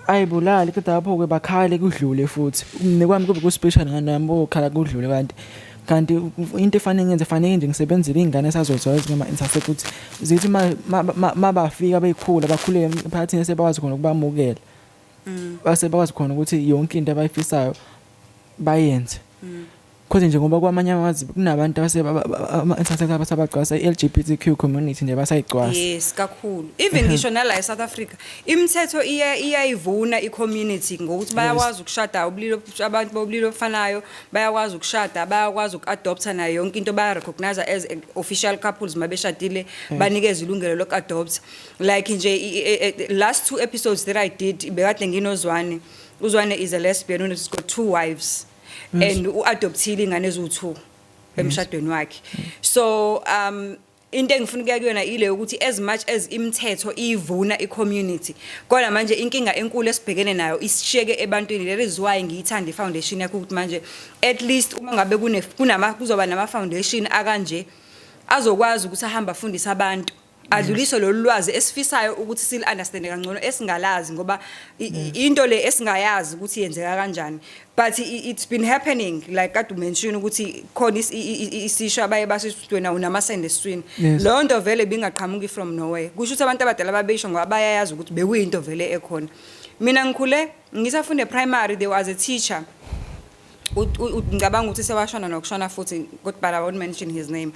S1: ayibulale, qeda lapho-ke bakhale kudlule, futhi mina kwami kube ku-special ngani, nami bokhala kudlule. Kanti into efanele ngiyenze, fanele nje ngisebenzele iy'ngane esazozalwa ezingama-intersex, ukuthi zithi ma bafika bekhula, bakhule emphakathini sebakwazi khona ukubamukela, base bakwazi khona ukuthi yonke into abayifisayo bayenze, cause nje ngoba kwamanye amazwe kunabantu ama-intersex abasabagcwasa, i-LGBTQ community nje basayigcwasa.
S2: Yes, kakhulu. Even ngisho nala eSouth Africa, imithetho iyayivuna i-community ngokuthi bayakwazi ukushada ubulili, abantu bobulili obufanayo bayakwazi ukushada, bayakwazi uku-adopta nayo yonke into, baya-recognize as official couples mabeshadile, banikeze ilungelo loku-adopta. Like nje last two episodes that I did, bekade nginozwane. Uzwane is a lesbian who's got two wives and u-adoptile ingane eziwu-2 emshadweni wakhe. So into engifuna ukuya kuyona ile ukuthi as much as imithetho ivuna i-community, kodwa manje inkinga enkulu esibhekene nayo isishiyeke ebantwini. That is why ngiyithanda i-foundation yakho, ukuthi manje at least uma ngabe kune kunama kuzoba nama foundation akanje azokwazi ukuthi ahambe afundise abantu. Adlulise lolu lwazi esifisayo ukuthi sil understand kangcono, esingalazi, ngoba into le esingayazi ukuthi yenzeka kanjani, but it's been happening. Like kade umention ukuthi khona isisho abaye basho ukuthi wena unamasende esiswini. Leyo nto vele ibingaqhamuki from nowhere. Kusho ukuthi abantu abadala babeyisho ngoba bayayazi ukuthi bekuyinto vele ekhona. Mina ngikhule ngisafunda primary, there was a teacher. Ngicabanga ukuthi sewashona nokushona futhi, kodwa but I won't mention his name.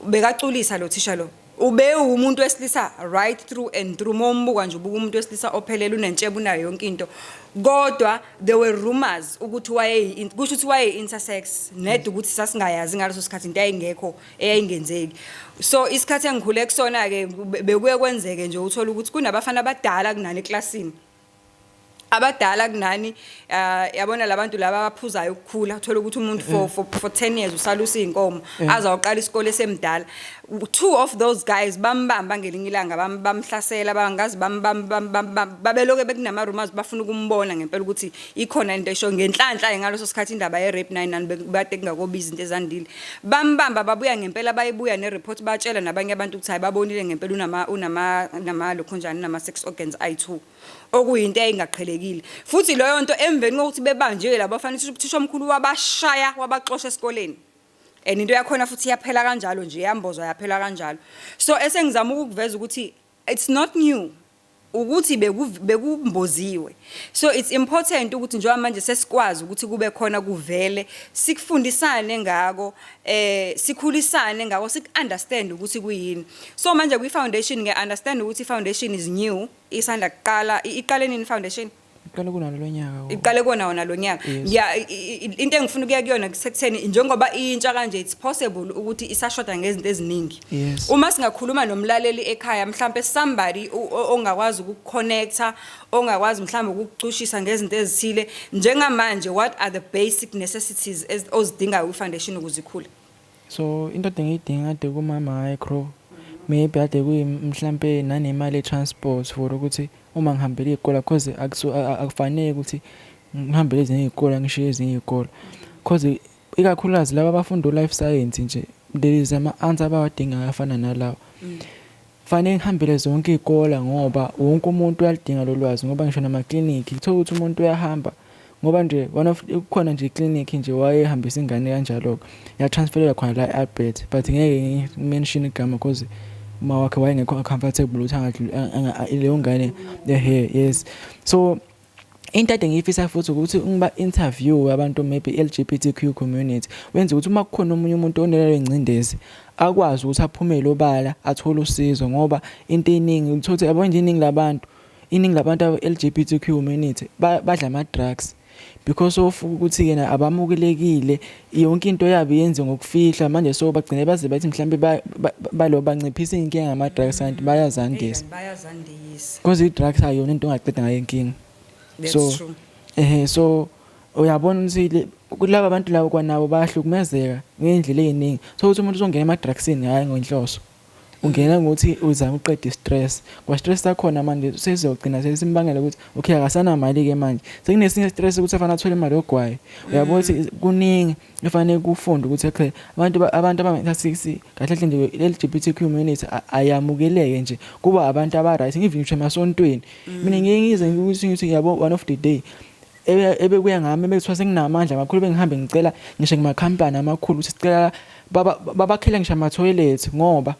S2: Bekaculisa lo thisha lo. Ube umuntu wesilisa right through and through. Mombuka nje, ubuka umuntu wesilisa ophelele, unentshebe, unayo yonke into, kodwa there were rumors ukuthi waye, kusho ukuthi waye intersex, ned ukuthi sasingayazi ngaleso sikhathi, into ayingekho eyayingenzeki. So isikhathi engikhule kusona ke bekuye kwenzeke nje uthola ukuthi kunabafana abadala kunani eklasini, abadala kunani, yabona labantu laba abaphuzayo ukukhula, uthola ukuthi umuntu for 10 years usalusa inkomo, azawuqala isikole semdala. Two of those guys bambamba ngelinye ilanga, bamhlasela, bangazi babeloke bekunama rumors, bafuna ukumbona ngempela ukuthi ikhona into esho. Ngenhlanhla ngaleso sikhathi indaba ye rape 9 bade kungakobi izinto ezandile. Bambamba, babuya ngempela, bayibuya ne report, batshela nabanye abantu ukuthi hayi, babonile ngempela unama nama lokhunjani, nama sex organs ayi2, okuyinto eyayingaqhelekile futhi leyo nto. Emveni kokuthi bebanjiwe labo bafana, uthisha omkhulu wabashaya, wabaxosha esikoleni, and into yakhona futhi iyaphela kanjalo nje, yambozwa, yaphela kanjalo. So esengizama ukukuveza ukuthi it's not new ukuthi bekumboziwe. So it's important ukuthi njengoba manje sesikwazi ukuthi kube khona, kuvele, sikufundisane ngako, sikhulisane ngako, sik-understand ukuthi kuyini. So manje kwi foundation, ngiya understand ukuthi i foundation is new, isanda kuqala. Iqale nini foundation?
S1: Iqale kunalo lonyaka.
S2: Iqale kona wona lo nyaka.
S1: Yes.
S2: Ya, into engifuna ukuya kuyona kusekutheni, njengoba intsha kanje, it's possible ukuthi isashoda ngezinto eziningi. Uma singakhuluma nomlaleli ekhaya, mhlambe somebody ongakwazi ukuconnecta, ongakwazi mhlambe ukukucushisa ngezinto ezithile njengamanje, what are the basic necessities ozidingayo kwi-foundation ukuze ikhule?
S1: So into ade ngiyidinga kade kuma-micro, maybe ade kuyi mhlampe nanemali ye-transport for ukuthi uma ngihambela iy'kola, cause akufanele ukuthi ngihambele ezinye iy'kola, ngishiye ezinye iy'kola, cause ikakhulukazi laba abafunda o-life science nje, there is ama-answer abawadingayo afana nalawa. Fanele ngihambele zonke iy'kola ngoba wonke umuntu uyaludinga lo lwazi, ngoba ngisho namaklinikhi kuthiwa ukuthi umuntu uyahamba, ngoba nje one of kukhona nje iklinikhi nje wayehambisa ingane kanjalo-ke, yatransferelwa khona la e-Albert, but ngeke ngi-mention igama cause uma wakhe wayengekho comfortable ukuthi angadluli leyo ngane ehe. Yes, so into ade ngiyifisa futhi ukuthi ngiba interview abantu, maybe LGBTQ community, wenze ukuthi uma kukhona omunye umuntu onaleyo ngcindezi akwazi ukuthi aphumele obala, athole usizo, ngoba into eningi uthothi, yabo nje, iningi labantu aba LGBTQ community badla ama drugs because of ukuthi yena abamukelekile, yonke into yabo yenze ngokufihla manje. So bagcine baze bathi mhlambe balo banciphisa inkinga ngama drugs, kanti bayazandisa.
S2: Bayazandisa.
S1: Because i-drugs ayona into ongaqeda ngayo inkinga.
S2: That's
S1: So
S2: true.
S1: So uyabona ukuthi kulaba bantu labo kwanabo bayahlukumezeka ngey'ndlela ey'ningi. So ukuthi umuntu uzongena ema-drugsini, hhayi ngenhloso, ungena ngokuthi uzama ukuqeda i-stress, kwa-stress sakhona manje sesizogcina sesimbangela ukuthi okay, akasanamali-ke manje, sekunesinye stress ukuthi afanele athole imali yogwayi. Uyabona ukuthi kuningi efanele kufunde ukuthi okay, abantu abama-intersex kahle kahle nje, i-LGBTQ community ayamukeleke nje kuba abantu aba-right, even ngisho emasontweni. Mina ngike ngize ukuthi ngithi, yabo, one of the day ebekuya ngami, ebekuthiwa senginamandla amakhulu, bengihambe ngicela ngisho kumakhampani amakhulu ukuthi sicela babakhele ngisho ama-toilet, ngoba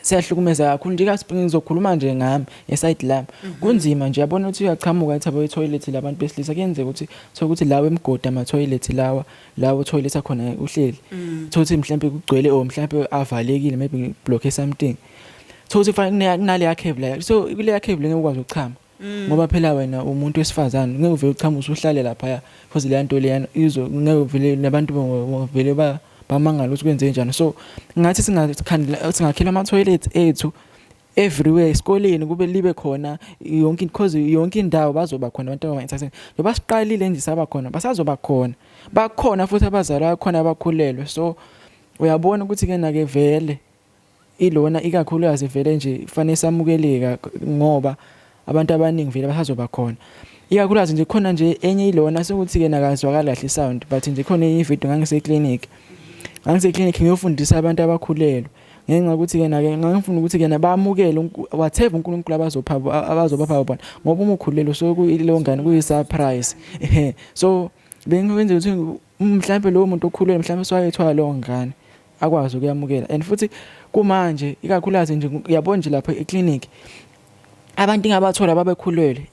S1: siyahlukumeza kakhulu nje. Ngizokhuluma nje ngami, ngesayidi lami kunzima nje. Yabona ukuthi uyachamuka ethi abo i-toilet labantu besilisa, kuyenzeka ukuthi thola ukuthi lawa emgodi ama-toilet lawa, lawo toilet akhona uhleli, thola ukuthi mhlampe kugcwele or mhlampe avalekile, maybe block something, thola ukuthi kunaleya cave la. So kuleya cave ngeke ukwazi ukuchama, ngoba phela wena umuntu wesifazane, ngeke uvele uchame usuhlale laphaya, because leya nto leyana izo ngeke vele nabantu vele bamangala ukuthi kwenze njani. So ngathi singakhandela, singakhela ama-toilet ethu everywhere esikoleni, kube libe khona yonke, because yonke indawo bazoba khona abantu abama-intersex. Njengoba siqalile nje saba khona, basazoba khona, bakhona futhi abazali bakhona abakhulelwe. So uyabona ukuthi-ke nake vele ilona ikakhulukazi vele nje kufanele samukeleka, ngoba abantu abaningi vele basazoba khona. Ikakhulukazi nje khona nje enye ilona sekuthi-ke nakazwakala kahle i-sound, but nje khona enye ividiyo, ngangise-clinic ngiyofundisa abantu abakhulelwe. Ngenxa yokuthi ke na ke ngangifuna ukuthi ke na bamukele whatever uNkulunkulu abazopha abazobapha bona, ngoba uma ukhulelwe so kuyileyo ngane kuyi-surprise. Ehe, so bengikwenza ukuthi mhlampe lowo muntu okhulelwe mhlampe usewayethwala leyo ngane akwazi ukuyamukela. And futhi kumanje ikakhulukazi nje uyabona nje lapha eklinikhi abantu engabathola babekhulelwe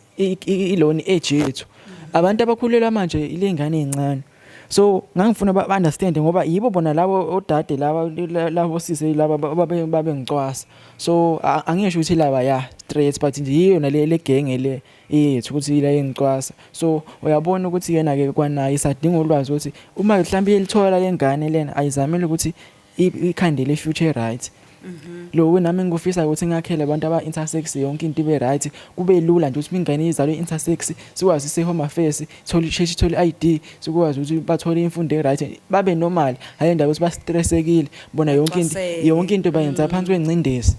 S1: ilona age yethu, abantu abakhulelwa manje ile ngane ey'ncane. So ngangifuna ba-understand ngoba yibo bona labo odade laba labo sisi laba babengicwasa. So angisho ukuthi laba ya straight, but nje yiyo nale le genge le yethu ukuthi ila engicwasa. So uyabona ukuthi yena ke kwanaye isadinga ulwazi ukuthi uma mhlawumbe iyelithola lengane lena ayizamele ukuthi ikhandele i-future right. Lo nami ngikufisa ukuthi ngakhele abantu aba intersex yonke into ibe right, kube lula nje ukuthi ingane izalwe intersex sikwazi ise home affairs ithole isheshe ithole i-ID, sikwazi ukuthi bathole imfundo e right, babe normal. Hayi indaba ukuthi bastressekile bona yonke into, yonke into bayenza phansi kwengcindezi.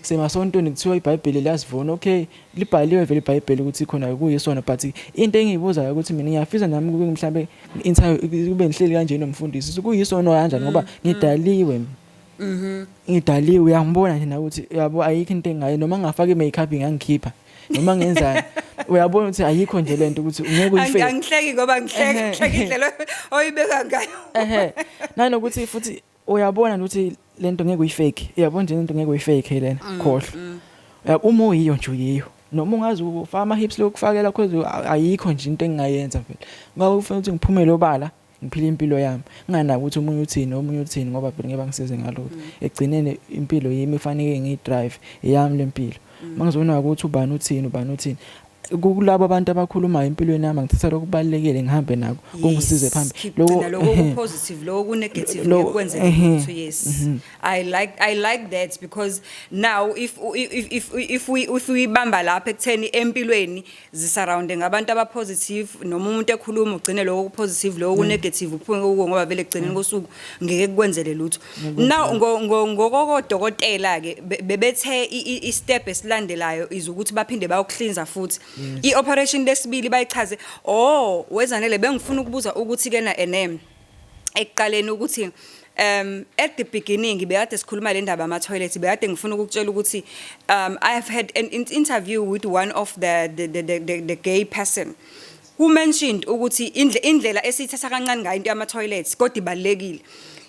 S1: Semasontweni kuthiwa iBhayibheli liyasivuna, okay, libhaliwe vele iBhayibheli ukuthi khona kuyisona, but into engiyibuzayo ukuthi mina ngiyafisa nami kube mhlambe kube ngihleli kanje nomfundisi, kuyisono kanjani ngoba ngidaliwe mina. Ngidaliwe, uyangibona nje nawe ukuthi uyabo ayikho into engayo, noma ngingafaka i-makeup ingangikhipha noma ngenzani, uyabona ukuthi ayikho nje lento ukuthi ungeke uyifake.
S2: Angihleki ngoba ngihleka ngihleka indlela oyibeka ngayo.
S1: Ehe, nanokuthi futhi uyabona ukuthi lento ngeke uyifake, uyabona nje lento ngeke uyifake lena, khohlwa. Uma uyiyo nje uyiyo, noma ungaze ufake ama-hips lokufakela cause ayikho nje into engingayenza vele. Ngakho kufanele ukuthi ngiphumele obala ngiphile impilo yami, nginganaki ukuthi omunye uthini omunye uthini, ngoba phela ngeke bangisize ngalutho. Ekugcineni impilo yimi efanele ngiyi-drive, eyami le mpilo. Mangizonaka ukuthi ubani uthini ubani uthini, kulabo abantu abakhulumayo empilweni yami ngithatha lokho kubalulekile ngihambe nako kungisize phambili.
S2: Lokho lokho ku positive, lokho ku negative ngeke lutho. Yes, I like that because now if we bamba lapha ekutheni empilweni zisurround ngabantu aba positive, noma umuntu ekhuluma ugcine lokho ku positive, lokho ku negative uphume kuko, ngoba vele ekugcineni kosuku ngeke kukwenzele lutho. Now ngokodokotela ke bebethe i step esilandelayo is ukuthi baphinde bayokuhlinza futhi i-operation lesibili bayichaze. Oh, wezanele, bengifuna ukubuza ukuthi ke na ene ekuqaleni ukuthi at the beginning bekade sikhuluma le ndaba ama toilet, bekade ngifuna ukukutshela ukuthi I have had an interview with one of the gay person who mentioned ukuthi indlela esiyithatha kancane ngayo into yama toilets kodwa ibalekile.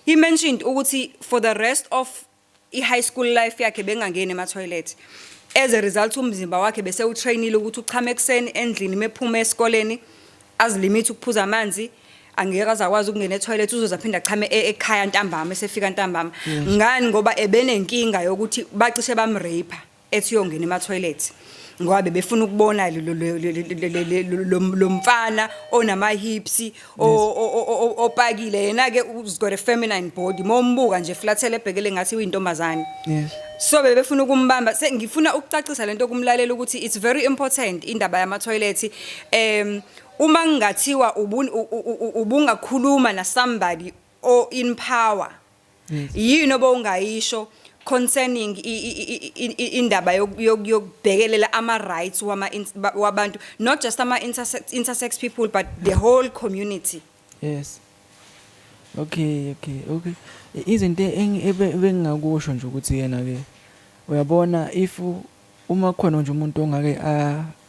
S2: He mentioned ukuthi for the rest of i-high school life yakhe bengangeni ema-toilet. As a result, umzimba wakhe bese utrainile ukuthi uchame ekuseni endlini mephuma esikoleni, azilimit ukuphuza amanzi, angeke azakwazi ukungena etoilet, uzoze aphinde achame ekhaya ntambama esefika ntambama. Ngani? Ngoba ebenenkinga yokuthi bacishe bamrape ethi uyongena ema-toilet ngoba bebefuna ukubona lo mfana onama-hips opakile. Yena-ke u's got a feminine body, uma umbuka nje flathele ebhekele ngathi uyintombazane. So bebefuna ukumbamba. Ngifuna ukucacisa lento kumlalela ukuthi it's very important indaba yama-toilet. Uma ngingathiwa ubungakhuluma na somebody o in power, yini obowungayisho concerning indaba yokubhekelela ama rights wabantu, not just ama intersex people but the whole community?
S1: Yes. Okay. Izinto ebengingakusho nje ukuthi yena ke uyabona if uma khona nje umuntu ongake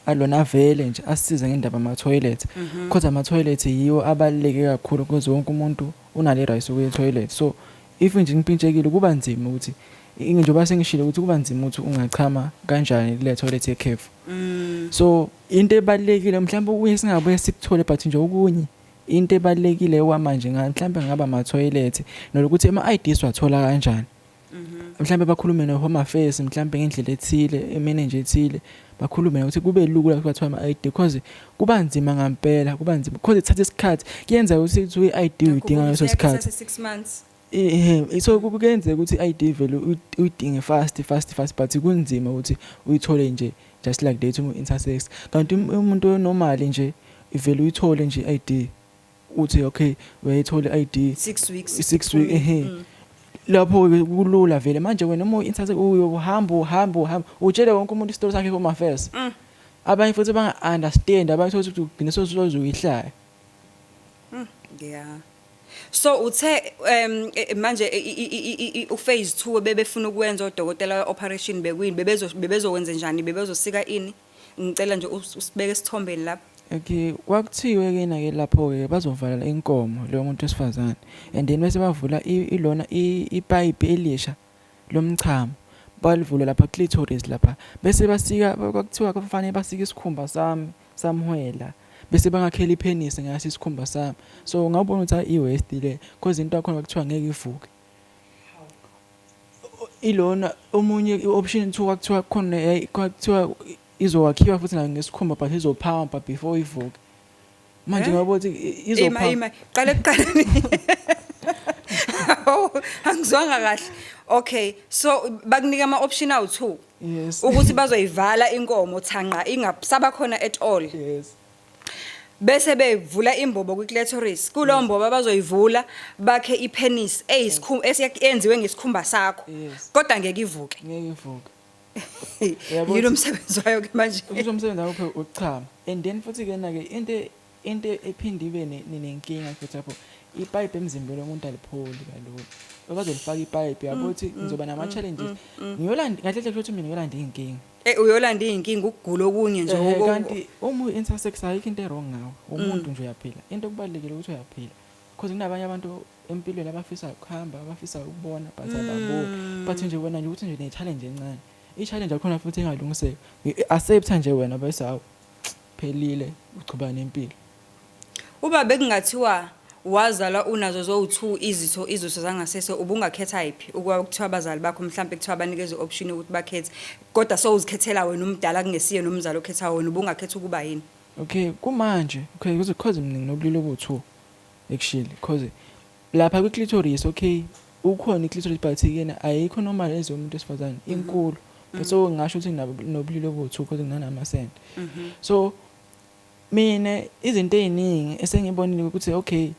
S1: alona avele nje asisize ngendaba ama toilet. Because ama toilet yiwo abaluleke kakhulu because wonke umuntu unale right ukuya toilet. So if nje ngipintshekile kuba nzima ukuthi njengoba sengishilo ukuthi kuba nzima ukuthi ungachama kanjani kule toilet yekhefu. So into ebalulekile mhlawumbe okunye singabuye sikuthole, but nje okunye into ebalulekile okwamanje mhlawumbe ngaba ama toilet nokuthi ama IDs wathola kanjani. Mhlawumbe bakhulume no Home Affairs mhlawumbe ngendlela ethile, imanager ethile, bakhulume ukuthi kube lula ukuthi bathole ama ID because kuba nzima ngempela, kuba nzima because ithatha isikhathi. Kuyenzeka ukuthi kuthiwa i-ID uyidinga ngaleso sikhathi.
S2: 6 months.
S1: Ehhe, so kuyenzeka ukuthi i-ID vele uyidinge fast fast fast, but kunzima ukuthi uyithole nje just like that uma intersex. Kanti umuntu normal nje ivele uyithole nje i-ID, uthi okay, uyayithola i-ID
S2: 6 weeks.
S1: 6 weeks, ehe. Lapho kulula vele. Manje wena uma u-intersex uyohamba uhamba uhamba utshele wonke umuntu isitori sakhe Home Affairs. Abanye futhi banga understand, abanye thola ukuthi ugcine sewuzoyihlaya.
S2: Yeah. So uthe manje u-phase 2 bebefuna ukwenza odokotela operation bekuyini, bebezokwenza njani, bebezosika ini? Ngicela nje usibeke esithombeni lapha.
S1: Okay, kwakuthiwe ke na ke lapho ke bazovala inkomo lo muntu wesifazane and then bese bavula ilona ipipe elisha lomchamo, balivule lapha clitoris lapha, bese basika. Kwakuthiwa kufanele basike isikhumba sami samhwela bese bangakhela ipenisi ngaso isikhumba sami. So ngabona ukuthi hayi, i-waste le, cause into yakhona kwakuthiwa ngeke ivuke. Ilona omunye i-option 2, kwakuthiwa khona kwakuthiwa izowakhiwa futhi nayo ngesikhumba, but izophampa before ivuke manje.
S2: Eh?
S1: Ngabona ukuthi
S2: Ima
S1: izophampa.
S2: Ima, qale ekuqaleni. Oh, angizwanga kahle. Okay, so bakunika ama option awu2
S1: Yes.
S2: ukuthi bazoyivala inkomo thanqa ingasaba khona at all.
S1: Yes.
S2: Bese bevula imbobo kwi-clitoris, kulo mbobo abazoyivula bakhe ipenis eyisikhumba esiyenziwe ngesikhumba sakho.
S1: Yes.
S2: Kodwa ngeke ivuke.
S1: Ngeke ivuke. Uyabo
S2: Yilo umsebenzi wayo ke manje?
S1: Ukuthi umsebenzi wakho ukuchama and then futhi ke na ke into ephinde ibe nenkinga futhi lapho, ipipe emzimbeni womuntu alipholi kalula. Bazolifaka ipipe, yabo, ukuthi ngizoba nama challenges, ngiyolanda kahle kahle ukuthi mina ngiyolanda inkinga.
S2: Uyolanda iy'nkinga, ukugula okunye nje.
S1: Kanti uma u-intersex ayikho into e-wrong ngawe, umuntu nje uyaphila. Into okubalulekile ukuthi uyaphila, because kunabanye abantu empilweni abafisa ukuhamba, abafisa ukubona, but ababoni. But nje wena nje ukuthi nje ne-challenge encane, i-challenge yakhona futhi engalungiseka, accepta nje wena, bese hawu, phelile, uchuba nempilo.
S2: Uba bekungathiwa wazalwa unazo zowu-two izitho zangasese, ubungakhetha yiphi? Ukuba kuthiwa abazali bakho mhlampe kuthiwa banikeze i-option yokuthi bakhethe, kodwa sowuzikhethela wena umdala, kungesiye nomzali okhetha wena, ubungakhetha ukuba yini?
S1: Okay, kumanje, okay, because mina nginobulili obu-two actually, because lapha kwi-clitoris, okay, ukhona i-clitoris, but kena ayikho normal ezomuntu wesifazane, inkulu, but so ngingasho ukuthi nginobulili obu-two because nginanamasende. So mina izinto ey'ningi esengibonile ukuthi okay,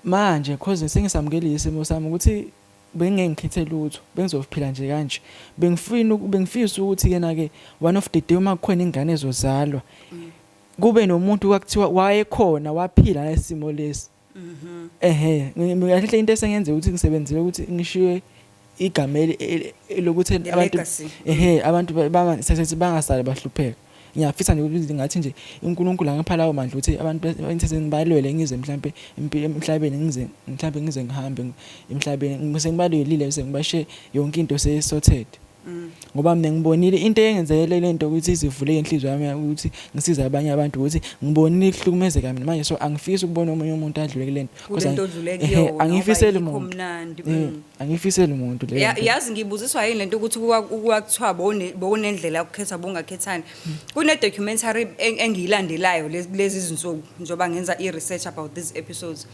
S1: manje cause sengisamukelile isimo sami ukuthi bengeke ngikhethe lutho, bengizophila nje kanje. Bengifisa ukuthi kena ke one of the day uma kukhona ingane ezozalwa, kube nomuntu kwakuthiwa wayekhona waphila lesimo lesi. Ehe, kahle into esengenze ukuthi ngisebenzile ukuthi ngishiye igama lokuthi
S2: The
S1: abantu
S2: legacy.
S1: Ehe, abantu sesethi bangasali bahlupheka. Ngiyafisa nje ukuthi ngathi nje uNkulunkulu angipha lawo mandla ukuthi abantu ngibalwele ngize mhlambe emhlabeni, ngize mhlambe ngize ngihambe emhlabeni ngise ngibalwelile, bese ngibashe yonke into seyi-sorted, ngoba mina ngibonile into eyenzekele le nto ukuthi izivule inhliziyo yami ukuthi ngisize abanye abantu, ukuthi ngibonile ukuhlukumezeka mina manje, so angifisi ukubona omunye umuntu adlule kule nto.
S2: Kule nto odlule
S1: Ehhe,
S2: kuyona,
S1: angifiseli
S2: ngoba ayikho
S1: muntu.
S2: mnandi.
S1: Angifiseli muntu leyo nto.
S2: Yazi ngibuziswa yini lento ukuthi kuwa kuthiwa bowunendlela yokukhetha, bowungakhethani? Kune documentary engiyilandelayo lezi zinsuku njengoba ngenza i-research about these episodes.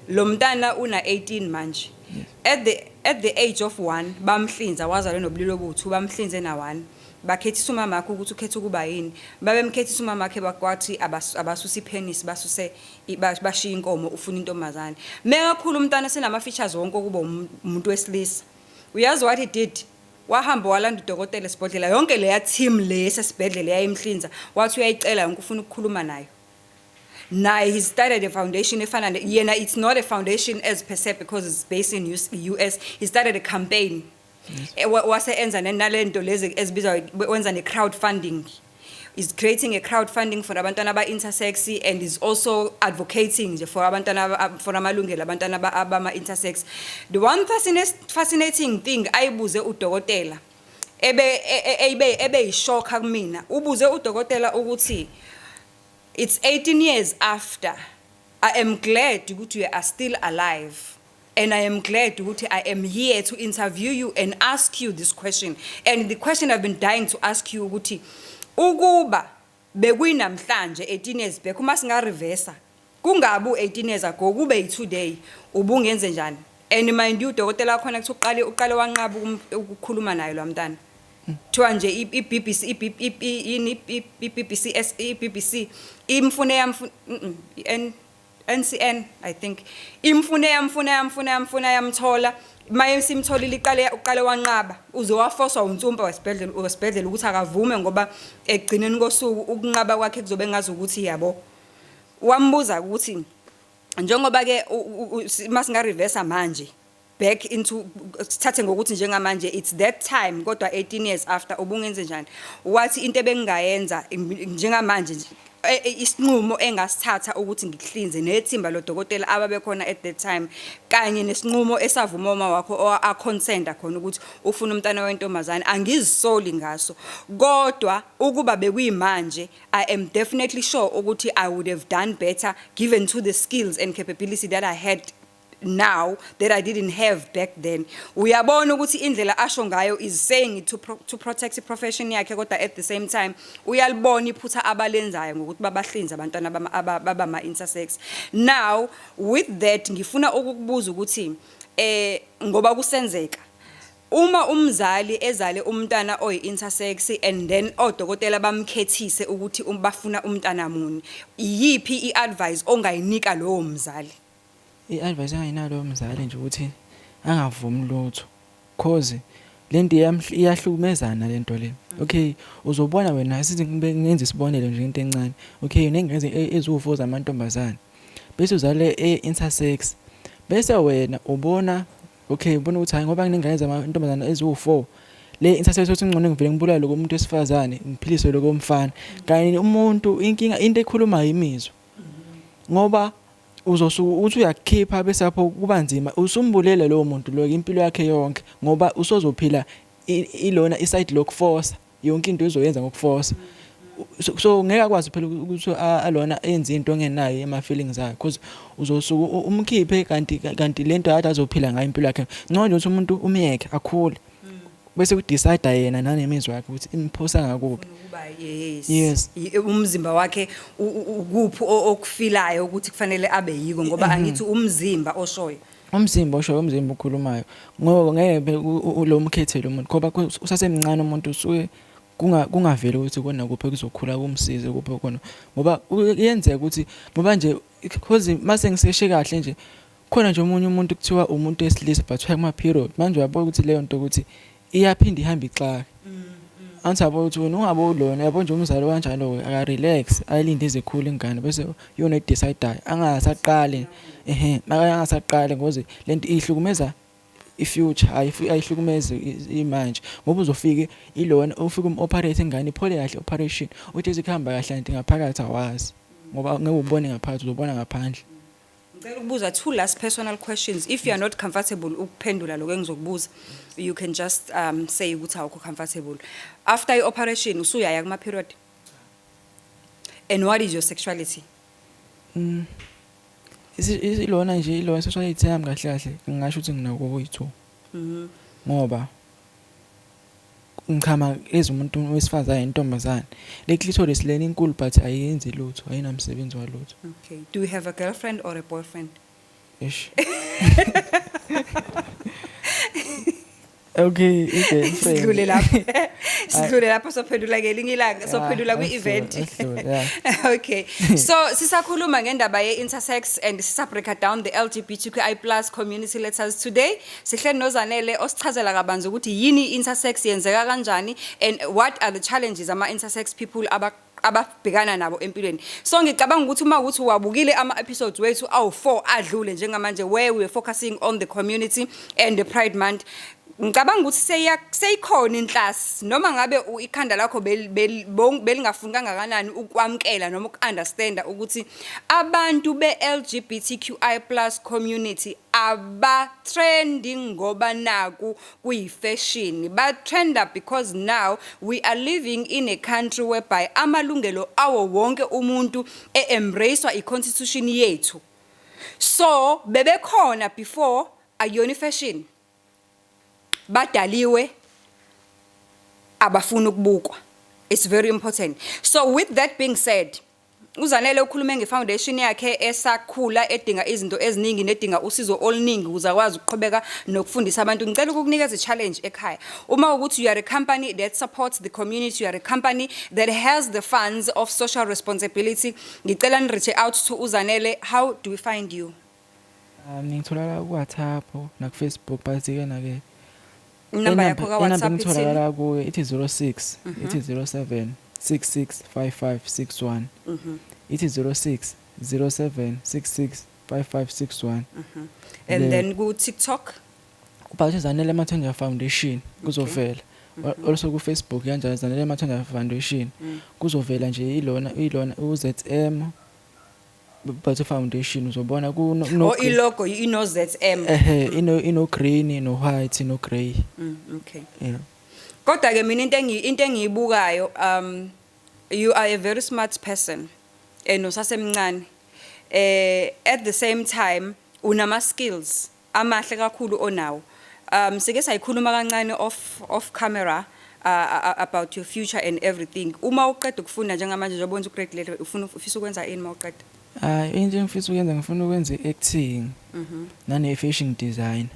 S2: Lo mntana una 18 manje. At the age of 1 bamhlinza, wazalwa nobulili obu-2, bamhlinze na 1. Bakhethisa umama wakhe ukuthi ukhetha ukuba yini. Babemkhethisa umama wakhe, bakwathi abasuse ipenis, basuse bashiya inkomo, ufuna intombazane. Mekakhulu umntana senama features wonke okuba umuntu wesilisa. Uyazi what he did? Wahamba walanda udokotela esibhedlela, yonke leya team le esesibhedlela yayimhlinza, wathi uyayicela yonke, ufuna ukukhuluma nayo. Naye he started a foundation efana yena, it's not a foundation as per se because it's based in US, US. He started a campaign. Wase enza nalento lezi ezibizwa, wenza ne crowdfunding, is creating a crowdfunding for abantwana aba intersex and is also advocating nje for abantwana for amalungelo abantwana abama intersex. The one fascinating thing ayibuze udokotela ebe ebe yishocka kumina, ubuze udokotela ukuthi, "It's 18 years after. I am glad ukuthi you are still alive and I am glad ukuthi I am here to interview you and ask you this question, and the question I've been dying to ask you, ukuthi ukuba bekuyinamhlanje 18 years back, uma singareversa, kungabi u18 years ago, kube yi-today, ubungenze njani?" And mind you, udokotela wakhona kuthi uqale wanqaba ukukhuluma naye lo mntana. Kuthiwa nje i-BBC, yini, i-BBC S, i-BBC imfune yamfuna, i-N NCN I think, imfune yamfuna yamfuna yamfuna yamthola. Maye simtholile, iqale uqale wanqaba, uze wafoswa unsumpa wesibhedlela ukuthi akavume, ngoba ekugcineni kosuku ukunqaba kwakhe kuzobe ngazi ukuthi yabo. Wambuza ukuthi Njengoba ke masinga reverse manje back into, sithathe ngokuthi njengamanje it's that time, kodwa 18 years after, ubungenze njani? Wathi into ebengingayenza njengamanje nje, isinqumo engasithatha ukuthi ngikuhlinze nethimba lodokotela ababekhona at that time, kanye nesinqumo esavuma uma wakho aconsenta khona ukuthi ufuna umntana wentombazane, angizisoli ngaso. Kodwa ukuba bekuyimanje, I am definitely sure ukuthi I would have done better given to the skills and capability that I had now that I didn't have back then. Uyabona ukuthi indlela asho ngayo is saying it to protect i-profession yakhe, kodwa at the same time uyalibona iphutha abalenzayo ngokuthi babahlinze abantwana babama intersex. Now with that, ngifuna ukukubuza ukuthi ngoba kusenzeka uma umzali ezale umntana oyi-intersex and then odokotela bamkhethise ukuthi bafuna umntana muni, iyiphi i-advice ongayinika lowo mzali?
S1: I-advice engayinalo mzali nje ukuthi angavumi lutho, cause lento iyahlukumezana lento le. Okay, uzobona wena, sithi ngibe ngenza isibonelo nje, into encane. Okay, nengane eziwu-4 zamantombazane, bese uzale e-intersex, bese wena ubona, okay, ubona ukuthi hayi, ngoba nginengane zamantombazane eziwu-4, le intersex, uthi ngcono ngivele ngibulale lo muntu wesifazane, ngiphilise lo komfana. Kanye umuntu inkinga, into ekhulumayo imizwa, ngoba uzosuka uthi uyakukhipha, bese lapho kuba nzima, usumbulela lowo muntu loyo impilo yakhe yonke, ngoba usozophila ilona iside lokuforce, yonke into uzoyenza ngokuforce. So ngeke akwazi phela ukuthi alona enze into engenayo ema feelings akhe, because uzosuka umkhiphe, kanti lento akade azophila ngayo impilo yakhe. Ngcono nje ukuthi umuntu umyeke akhule, bese kudecide yena nanemizwa yakhe ukuthi imphosa ngakuphi.
S2: Ukuba yes.
S1: Yes.
S2: Umzimba wakhe ukuphi okufilayo ukuthi kufanele abe yiko, ngoba angithi umzimba oshoyo.
S1: Umzimba oshoyo, umzimba ukhulumayo, ngoba ngeke lo mkhethele umuntu, ngoba usasemncane umuntu, usuke kungaveli ukuthi kona kuphi kuzokhula kumsize, kuphi khona, ngoba kuyenzeka ukuthi, ngoba nje because mase ngiseshe kahle nje, khona nje omunye umuntu kuthiwa umuntu wesilisa but uya kuma-period. Manje uyabona ukuthi leyo nto ukuthi iyaphinda ihambe ixake. Angithi yabo ukuthi wena ungabe ulona, yabo nje, umzali kanjalo-ke aka-relax, ayilinde ize ikhule ingane, bese iyona edecidayo, angasaqali ehhe, angasaqali, ngoze lento ihlukumeza i-future, ayihlukumezi imanje, ngoba uzofike ilona ufike um-operate ingane, iphole kahle operation, uthi isikuhamba kahle, kanti ngaphakathi awazi, ngoba ngeke ubone ngaphakathi, uzobona ngaphandle.
S2: Ngicela ukubuza two last personal questions. If you are not comfortable ukuphendula lokho engizokubuza, you can just say ukuthi awukho comfortable. After i-operation, usuyaya kuma period? And what is your sexuality?
S1: Ilona nje, ilona sexuality yami kahle kahle, ngingasho ukuthi nginako okuyi-two, ngoba ngichama lezi umuntu wesifazane, intombazane. Le clitoris lena inkulu, but ayenzi lutho, ayinamsebenzi walutho.
S2: Okay. Do you have a girlfriend or a boyfriend?
S1: Eish, okay, i-girlfriend.
S2: Sidlule lapho. Sidlule lapho, sophendula ngelinye ilanga, sophendula kwi-event.
S1: Asidlule, yeah.
S2: Okay. So sisakhuluma ngendaba ye-intersex and sisa-break down the LGBTQI+ community letters today. Sihleli noZanele osichazela kabanzi ukuthi yini intersex, yenzeka kanjani and what are the challenges ama intersex people ababhekana nabo empilweni. So ngicabanga ukuthi uma ukuthi wabukile ama episodes wethu awu4 adlule njengamanje, where we were focusing on the community and the Pride Month, ngicabanga ukuthi seyikhona inhlasi, noma ngabe ikhanda lakho belingafuni kangakanani ukwamkela noma uku-understanda ukuthi abantu be-LGBTQI+ community aba-trendi ngoba naku kuyi-fashion. Ba-trenda because now we are living in a country whereby amalungelo awo wonke umuntu e-embracewa i-constitution yethu. So bebekhona before, akuyona i-fashion, badaliwe, abafuni ukubukwa. It's very important. So with that being said, uZanele ukhulume ngefoundation yakhe esakhula, edinga izinto eziningi nedinga usizo oluningi ukuze akwazi ukuqhubeka nokufundisa abantu. Ngicela ukukunikeza i-challenge ekhaya. Uma ukuthi you are a company that supports the community, you are a company that has the funds of social responsibility, ngicela ni reach out to uZanele. How do we find you?
S1: Ngitholakala ku-WhatsApp naku-Facebook, but-ke na-ke
S2: Inamba yakho ka-WhatsApp ithini?
S1: Ngitholakala kuyo ithi 06, ithi 07 66 55 61, ithi 06 07 66. 5561.
S2: And then ku TikTok?
S1: Ubhale Zanele Mathonja Foundation, kuzovela. Also ku Facebook kanjalo, Zanele Mathonja Foundation, kuzovela nje ilona uZM but foundation uzobona ku no.
S2: Oh, ilogo ino ZM.
S1: Ehe, ino green, no white, no grey. Yeah.
S2: Kodwa ke mina into engiyibukayo, you are a very smart person and usasemncane. At the same time unama skills amahle kakhulu onawo. Sike sayikhuluma kancane off camera about your future and everything. Uma uqeda ukufunda njengamanje, njengoba wenza ugrade 11, ufisa ukwenza ini mawuqeda?
S1: Hayi, into engifisa ukuyenza, ngifuna ukwenza i-acting nane fashion design.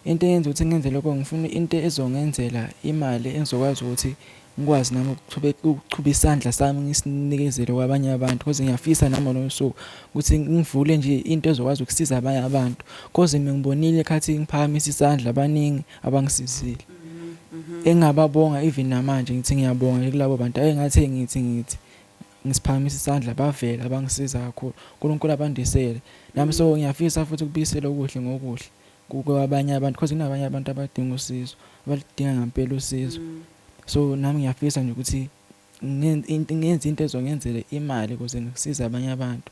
S1: Into eyenza ukuthi ngenze lokho, ngifuna into ezongenzela imali engizokwazi ukuthi ngikwazi nami ukuchuba isandla sami ngisinikezele kwabanye abantu, because ngiyafisa nami ngolunye usuku ukuthi ngivule nje into ezokwazi ukusiza abanye abantu, cause mina ngibonile ekhathi ngiphakamisa isandla, abaningi abangisizile engingababonga. Even namanje ngithi ngiyabonga kulabo bantu. Engathi ngithi ngisiphakamisa isandla, bavela bangisiza kakhulu. uNkulunkulu abandisele nami. So ngiyafisa futhi ukubuyisela okuhle ngokuhle kwabanye abantu, because kunabanye abantu abadinga usizo, abalidinga ngempela usizo. So nami ngiyafisa nje ukuthi ngenze into ezongenzela imali ukuze ngisize abanye abantu.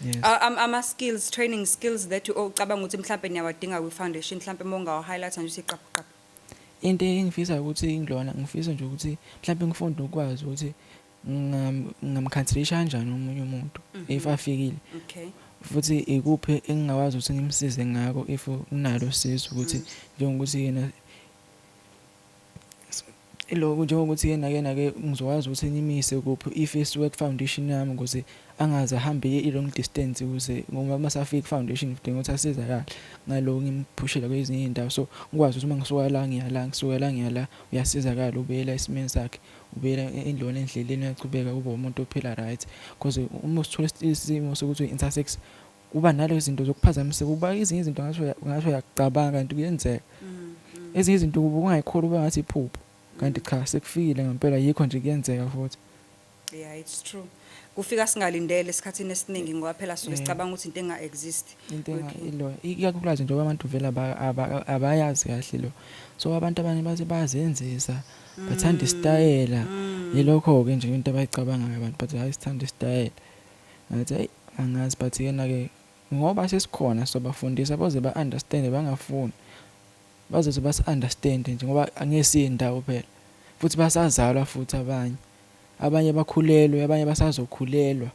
S1: Yes.
S2: Ama skills, training skills that ocabanga ukuthi mhlambe niyawadinga kwi foundation, mhlambe mongawa highlight nje uthi qaphu qaphu.
S1: Into engifisa ukuthi ngilona, ngifisa nje ukuthi mhlawumbe ngifunde ukwazi ukuthi ngingamkhanselisha kanjani omunye umuntu if afikile, futhi ikuphi engingakwazi ukuthi ngimsize ngako if nginalo usizo, ukuthi njengokuthi yena ilokhu, njengokuthi yena-ke ngizokwazi ukuthi ngimise kuphi if esuka ku-foundation yami, ukuze angaze ahambe i-long distance, ukuze ngoba mase afika ku-foundation kudinga ukuthi asizakale ngaloko, ngimphushela kwezinye iy'ndawo. So ngikwazi ukuthi uma ngisuka la ngiya la, ngisuka la ngiya la, uyasizakala, ubuyela esimeni sakhe, ubuyela endleleni, uyachubeka kube umuntu ophila right, cause uma usithola isimo sokuthi uyi-intersex, kuba nalezo zinto zokuphazamiseka, kuba ezinye izinto ngathi uyakucabanga kanti kuyenzeka. Ezinye izinto ungayikholwa, ube ngathi iphupho, kanti cha, sekufikile ngempela, yikho nje kuyenzeka futhi.
S2: Yeah, it's true, kufika singalindele esikhathini esiningi, ngoba phela suke sicabanga ukuthi into enga-exist.
S1: Into ilo, ikakhulukazi njengoba abantu vele abayazi kahle lo, so abantu abanye bathi bayazenzisa, bathanda isitayela. Yilokho-ke nje into abayicabangayo abantu, but hhayi, sithanda isitayela. Ngathi hayi, angazi, but yena-ke ngoba sesikhona sobafundisa baze ba-understand, bangafuni bazoze basi-understand nje, ngoba angeke indawo phela futhi basazalwa futhi abanye bakhulelwe, abanye basazokhulelwa.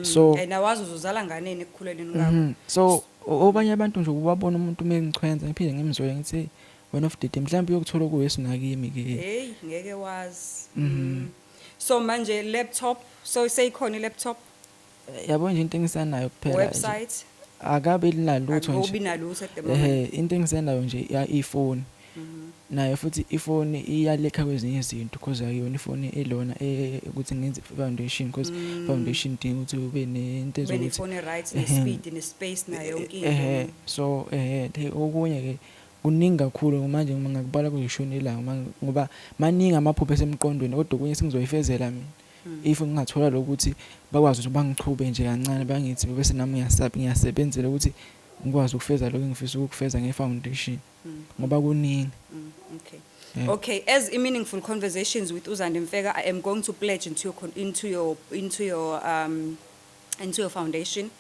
S1: So
S2: And awazi uzozala nganeni ekukhulelweni kwakho.
S1: So obanye abantu nje ubabona umuntu uma engichwenza, ngiphinde ngimzwele, ngithi one of the day mhlawumbe uyokuthola okuyesu nakimi ke.
S2: Hey, ngeke wazi. So manje laptop, so seyikhona i-laptop?
S1: Yabo nje, into engisanayo kuphela nje,
S2: Website?
S1: Akabe linalutho nje.
S2: Akubi nalutho at the moment.
S1: Ehe, into engisenayo nje ifoni. Nayo futhi ifoni iyalekha kwezinye izinto, because akuyona ifoni elona ukuthi ngenze foundation, because foundation idinga ukuthi ube nento
S2: Ube
S1: ezokuthi
S2: nefoni right, ne-speed, ne-space, nayo yonke
S1: Ehe.
S2: into.
S1: So okunye ke kuningi kakhulu manje ngingakubala kuzishona ilanga, ngoba maningi amaphupho esemqondweni, kodwa okunye sengizoyifezela mina if ngingathola lokuthi bakwazi ukuthi bangichube nje kancane, bangithi bese nami ngiyasebenzela ukuthi ngikwazi ukufeza lokho engifisa ukukufeza nge-foundation, ngoba kuningi. Yeah.
S2: Okay, as in Meaningful Conversations with Uzandi Mfeka, I am going to pledge into your foundation.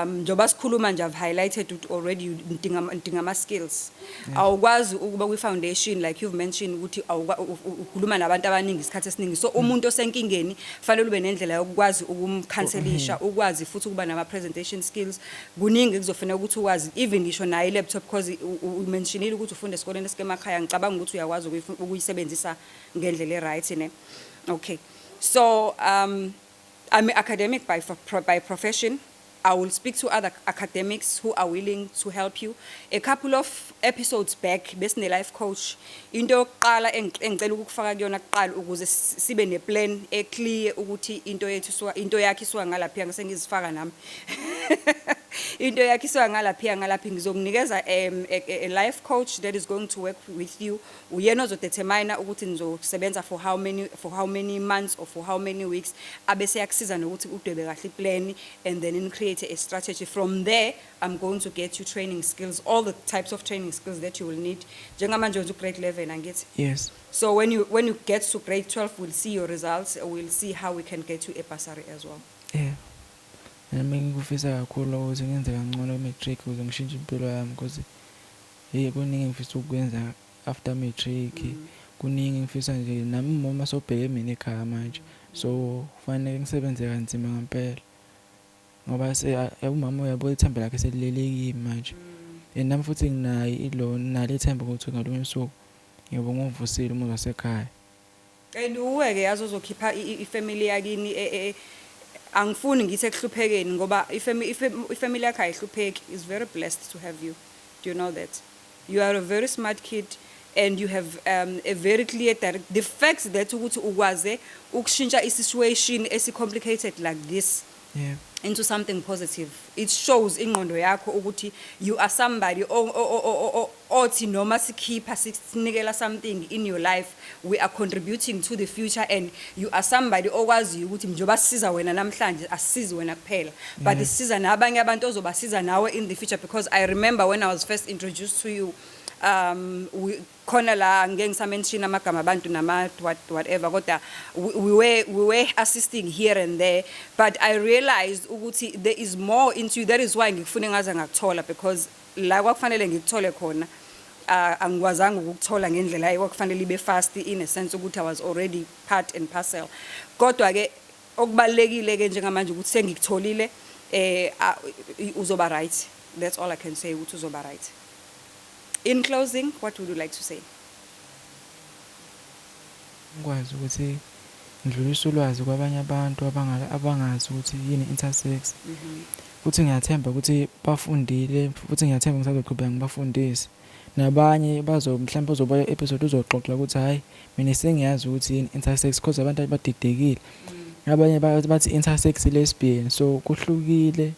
S2: Njoba sikhuluma nje, I've highlighted it already, udinga ama skills. Awukwazi ukuba kwi foundation, like you've mentioned ukuthi ukhuluma nabantu abaningi isikhathi esiningi. So umuntu osenkingeni fanele ube nendlela yokukwazi ukumkhanselisha, ukwazi futhi ukuba nama presentation skills. Kuningi kuzofanele ukuthi ukwazi, even ngisho nayo i-laptop, because umentionile ukuthi ufunda esikoleni esikemakhaya, ngicabanga ukuthi uyakwazi ukuyisebenzisa ngendlela e-right ne. Okay. So I'm an academic by profession. I will speak to other academics who are willing to help you. A couple of episodes back, besine life coach. Into yokuqala engicela ukukufaka kuyona kuqala ukuze sibe ne plan e clear ukuthi into yethu isuka, into yakhe isuka ngalapha, ngase ngizifaka nami. Into yakho isuka ngalaphiya ngalaphi. Ngizokunikeza a life coach that is going to work with you. Uyena ozodetermine ukuthi nizosebenza for how many months or for how many weeks, abese yakusiza nokuthi udwebe kahle iplan and then in create a strategy. From there, I'm going to get you training skills, all the types of training skills that you will need. Njengamanje wenza ugrade 11, angithi?
S1: Yes.
S2: So when you get to grade 12, we'll see your results. We'll see how we can get you a bursary as well.
S1: Yeah, nami ngikufisa kakhulu ukuthi ngenze kangcono ku-matric ukuze ngishintshe impilo yami, because hey, kuningi engifisa ukukwenza after matric. Kuningi ngifisa nje nami. Umama sobheke mina ekhaya manje, so kufanele ngisebenze kanzima ngempela ngoba umama uyabo, ithemba lakhe selilele kimi manje. And nami futhi nginayo ilo nalo ithemba ukuthi ngalolunye usuku ngiyobe ngiwuvusile umuzi wasekhaya.
S2: And uwe-ke yazi ozokhipha ifamily yakini angifuni ngithi ekuhluphekeni, ngoba ifamily yakho ayihlupheki, is very blessed to have you. Do you know that you are a very smart kid and you have a very clear direct, the fact that ukuthi ukwaze ukushintsha i-situation esi-complicated like this into something positive, it shows ingqondo yakho ukuthi you are somebody othi noma sikhipha, sinikela something in your life, we are contributing to the future, and you are somebody okwaziyo ukuthi njengoba sisiza wena namhlanje, asisizi wena kuphela, but sisiza nabanye abantu ozobasiza nawe in the future. Because I remember when I was first introduced to you, khona la, ngeke ngisamention amagama abantu nama what whatever, kodwa we were assisting here and there, but I realized ukuthi there is more into you. That is why ngikufune ngaze ngakuthola, because la kwakufanele ngikuthole khona, angikwazanga ukukuthola ngendlela ekwakufanele ibe fast, in a sense ukuthi I was already part and parcel. Kodwa ke okubalekile ke njengamanje ukuthi sengikutholile, uzoba right. That's all I can say, ukuthi uzoba right. In closing, what would you like to say?
S1: Ngikwazi ukuthi ngidlulise ulwazi kwabanye abantu abangazi ukuthi yini intersex. Futhi ngiyathemba ukuthi bafundile, futhi ngiyathemba ngisazoqhubeka ngibafundise. Nabanye bazo mhlawumbe uzobuka episode, uzoxoxa ukuthi hhayi, mina sengiyazi ukuthi yini intersex, because abantu abadidekile. Abanye bathi intersex lesbian, so kuhlukile.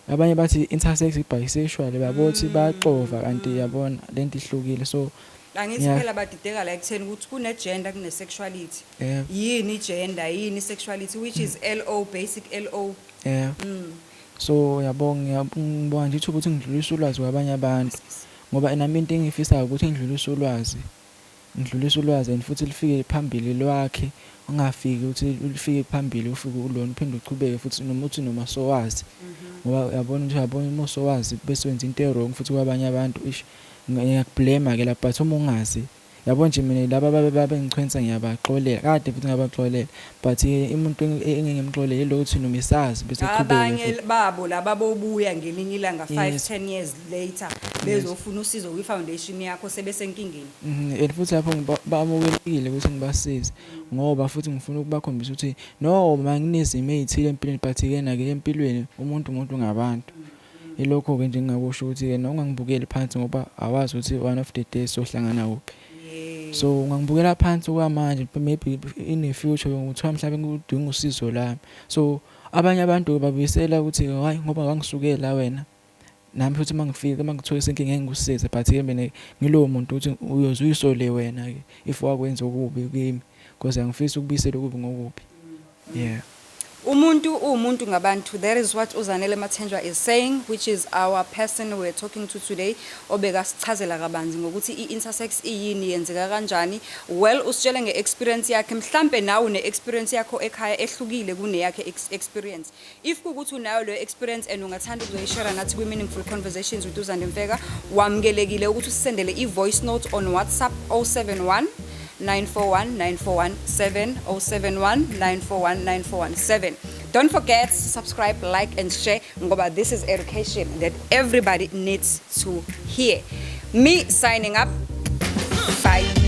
S1: Abanye bathi intersex bisexual, uyabo ukuthi bayaxova, kanti yabona lento ihlukile, so
S2: Angithi phela badideka la ekutheni ukuthi kune-gender, kune-sexuality. Yini i-gender, yini i-sexuality, which is LO, basic LO.
S1: Yeah. So yabo, ngibonga nje ithuba ukuthi ngidlulise ulwazi kwabanye abantu, ngoba nami into engiyifisayo ukuthi ngidlulise ulwazi and futhi lifike phambili lwakhe, ungafiki ukuthi lifike phambili, ufike ulona uphinde uchubeke futhi, noma uthi noma sowazi, ngoba uyabona ukuthi, uyabona uma usowazi bese wenza into e-wrong futhi kwabanye abantu, ish, ngiyakublame ke lapha. But uma ungazi, yabo nje, mina laba babengichwensa ngiyabaxolela kade futhi ngabaxolela, but umuntu engingimxolele yilo ukuthi noma isazi bese qhubeke
S2: Abanye
S1: futhi.
S2: babo laba bobuya ngelinye ilanga 5, 10 years later bezofuna usizo kwi-foundation yakho sebesenkingeni.
S1: And futhi lapho bamukelekile ukuthi ngibasize, ngoba futhi ngifuna ukubakhombisa ukuthi noma nginezimo ey'thile empilweni, but-ke na-ke empilweni umuntu umuntu ngabantu. Ilokho-ke nje engingakusho ukuthi-ke ungangibukeli phansi, ngoba awazi ukuthi one of the days sohlangana kuphi. So ungangibukela phansi okwamanje, maybe in the future kuthiwa mhlawumbe udinga usizo lami. So abanye abantu babuyisela ukuthi hhayi, ngoba wangisukela wena, nami futhi uma ngifika, uma ngithola isenkinga, ngeke ngikusize. But-ke mina ngilowo muntu ukuthi uyoze uyisole wena-ke if wakwenza okubi kimi, because angifisi ukubuyisela okubi ngokubi. Yeah.
S2: Umuntu uwumuntu ngabantu. That is what uZanele Mathenjwa is saying, which is our person we're talking to today, obekasichazela kabanzi ngokuthi i-intersex iyini, yenzeka kanjani. Well, usitshele nge-experience yakhe. Mhlambe nawe une-experience yakho ekhaya ehlukile kuneyakhe experience. If kukuthi unayo leyo experience and ungathanda ukuzoyishare nathi kwi-Meaningful Conversations with uZandi Mfeka, wamukelekile ukuthi usisendele i-voice note on WhatsApp, 071 941 9417, 071 941 9417. Don't forget to subscribe, like and share, ngoba this is education that everybody needs to hear. Me signing up. Bye.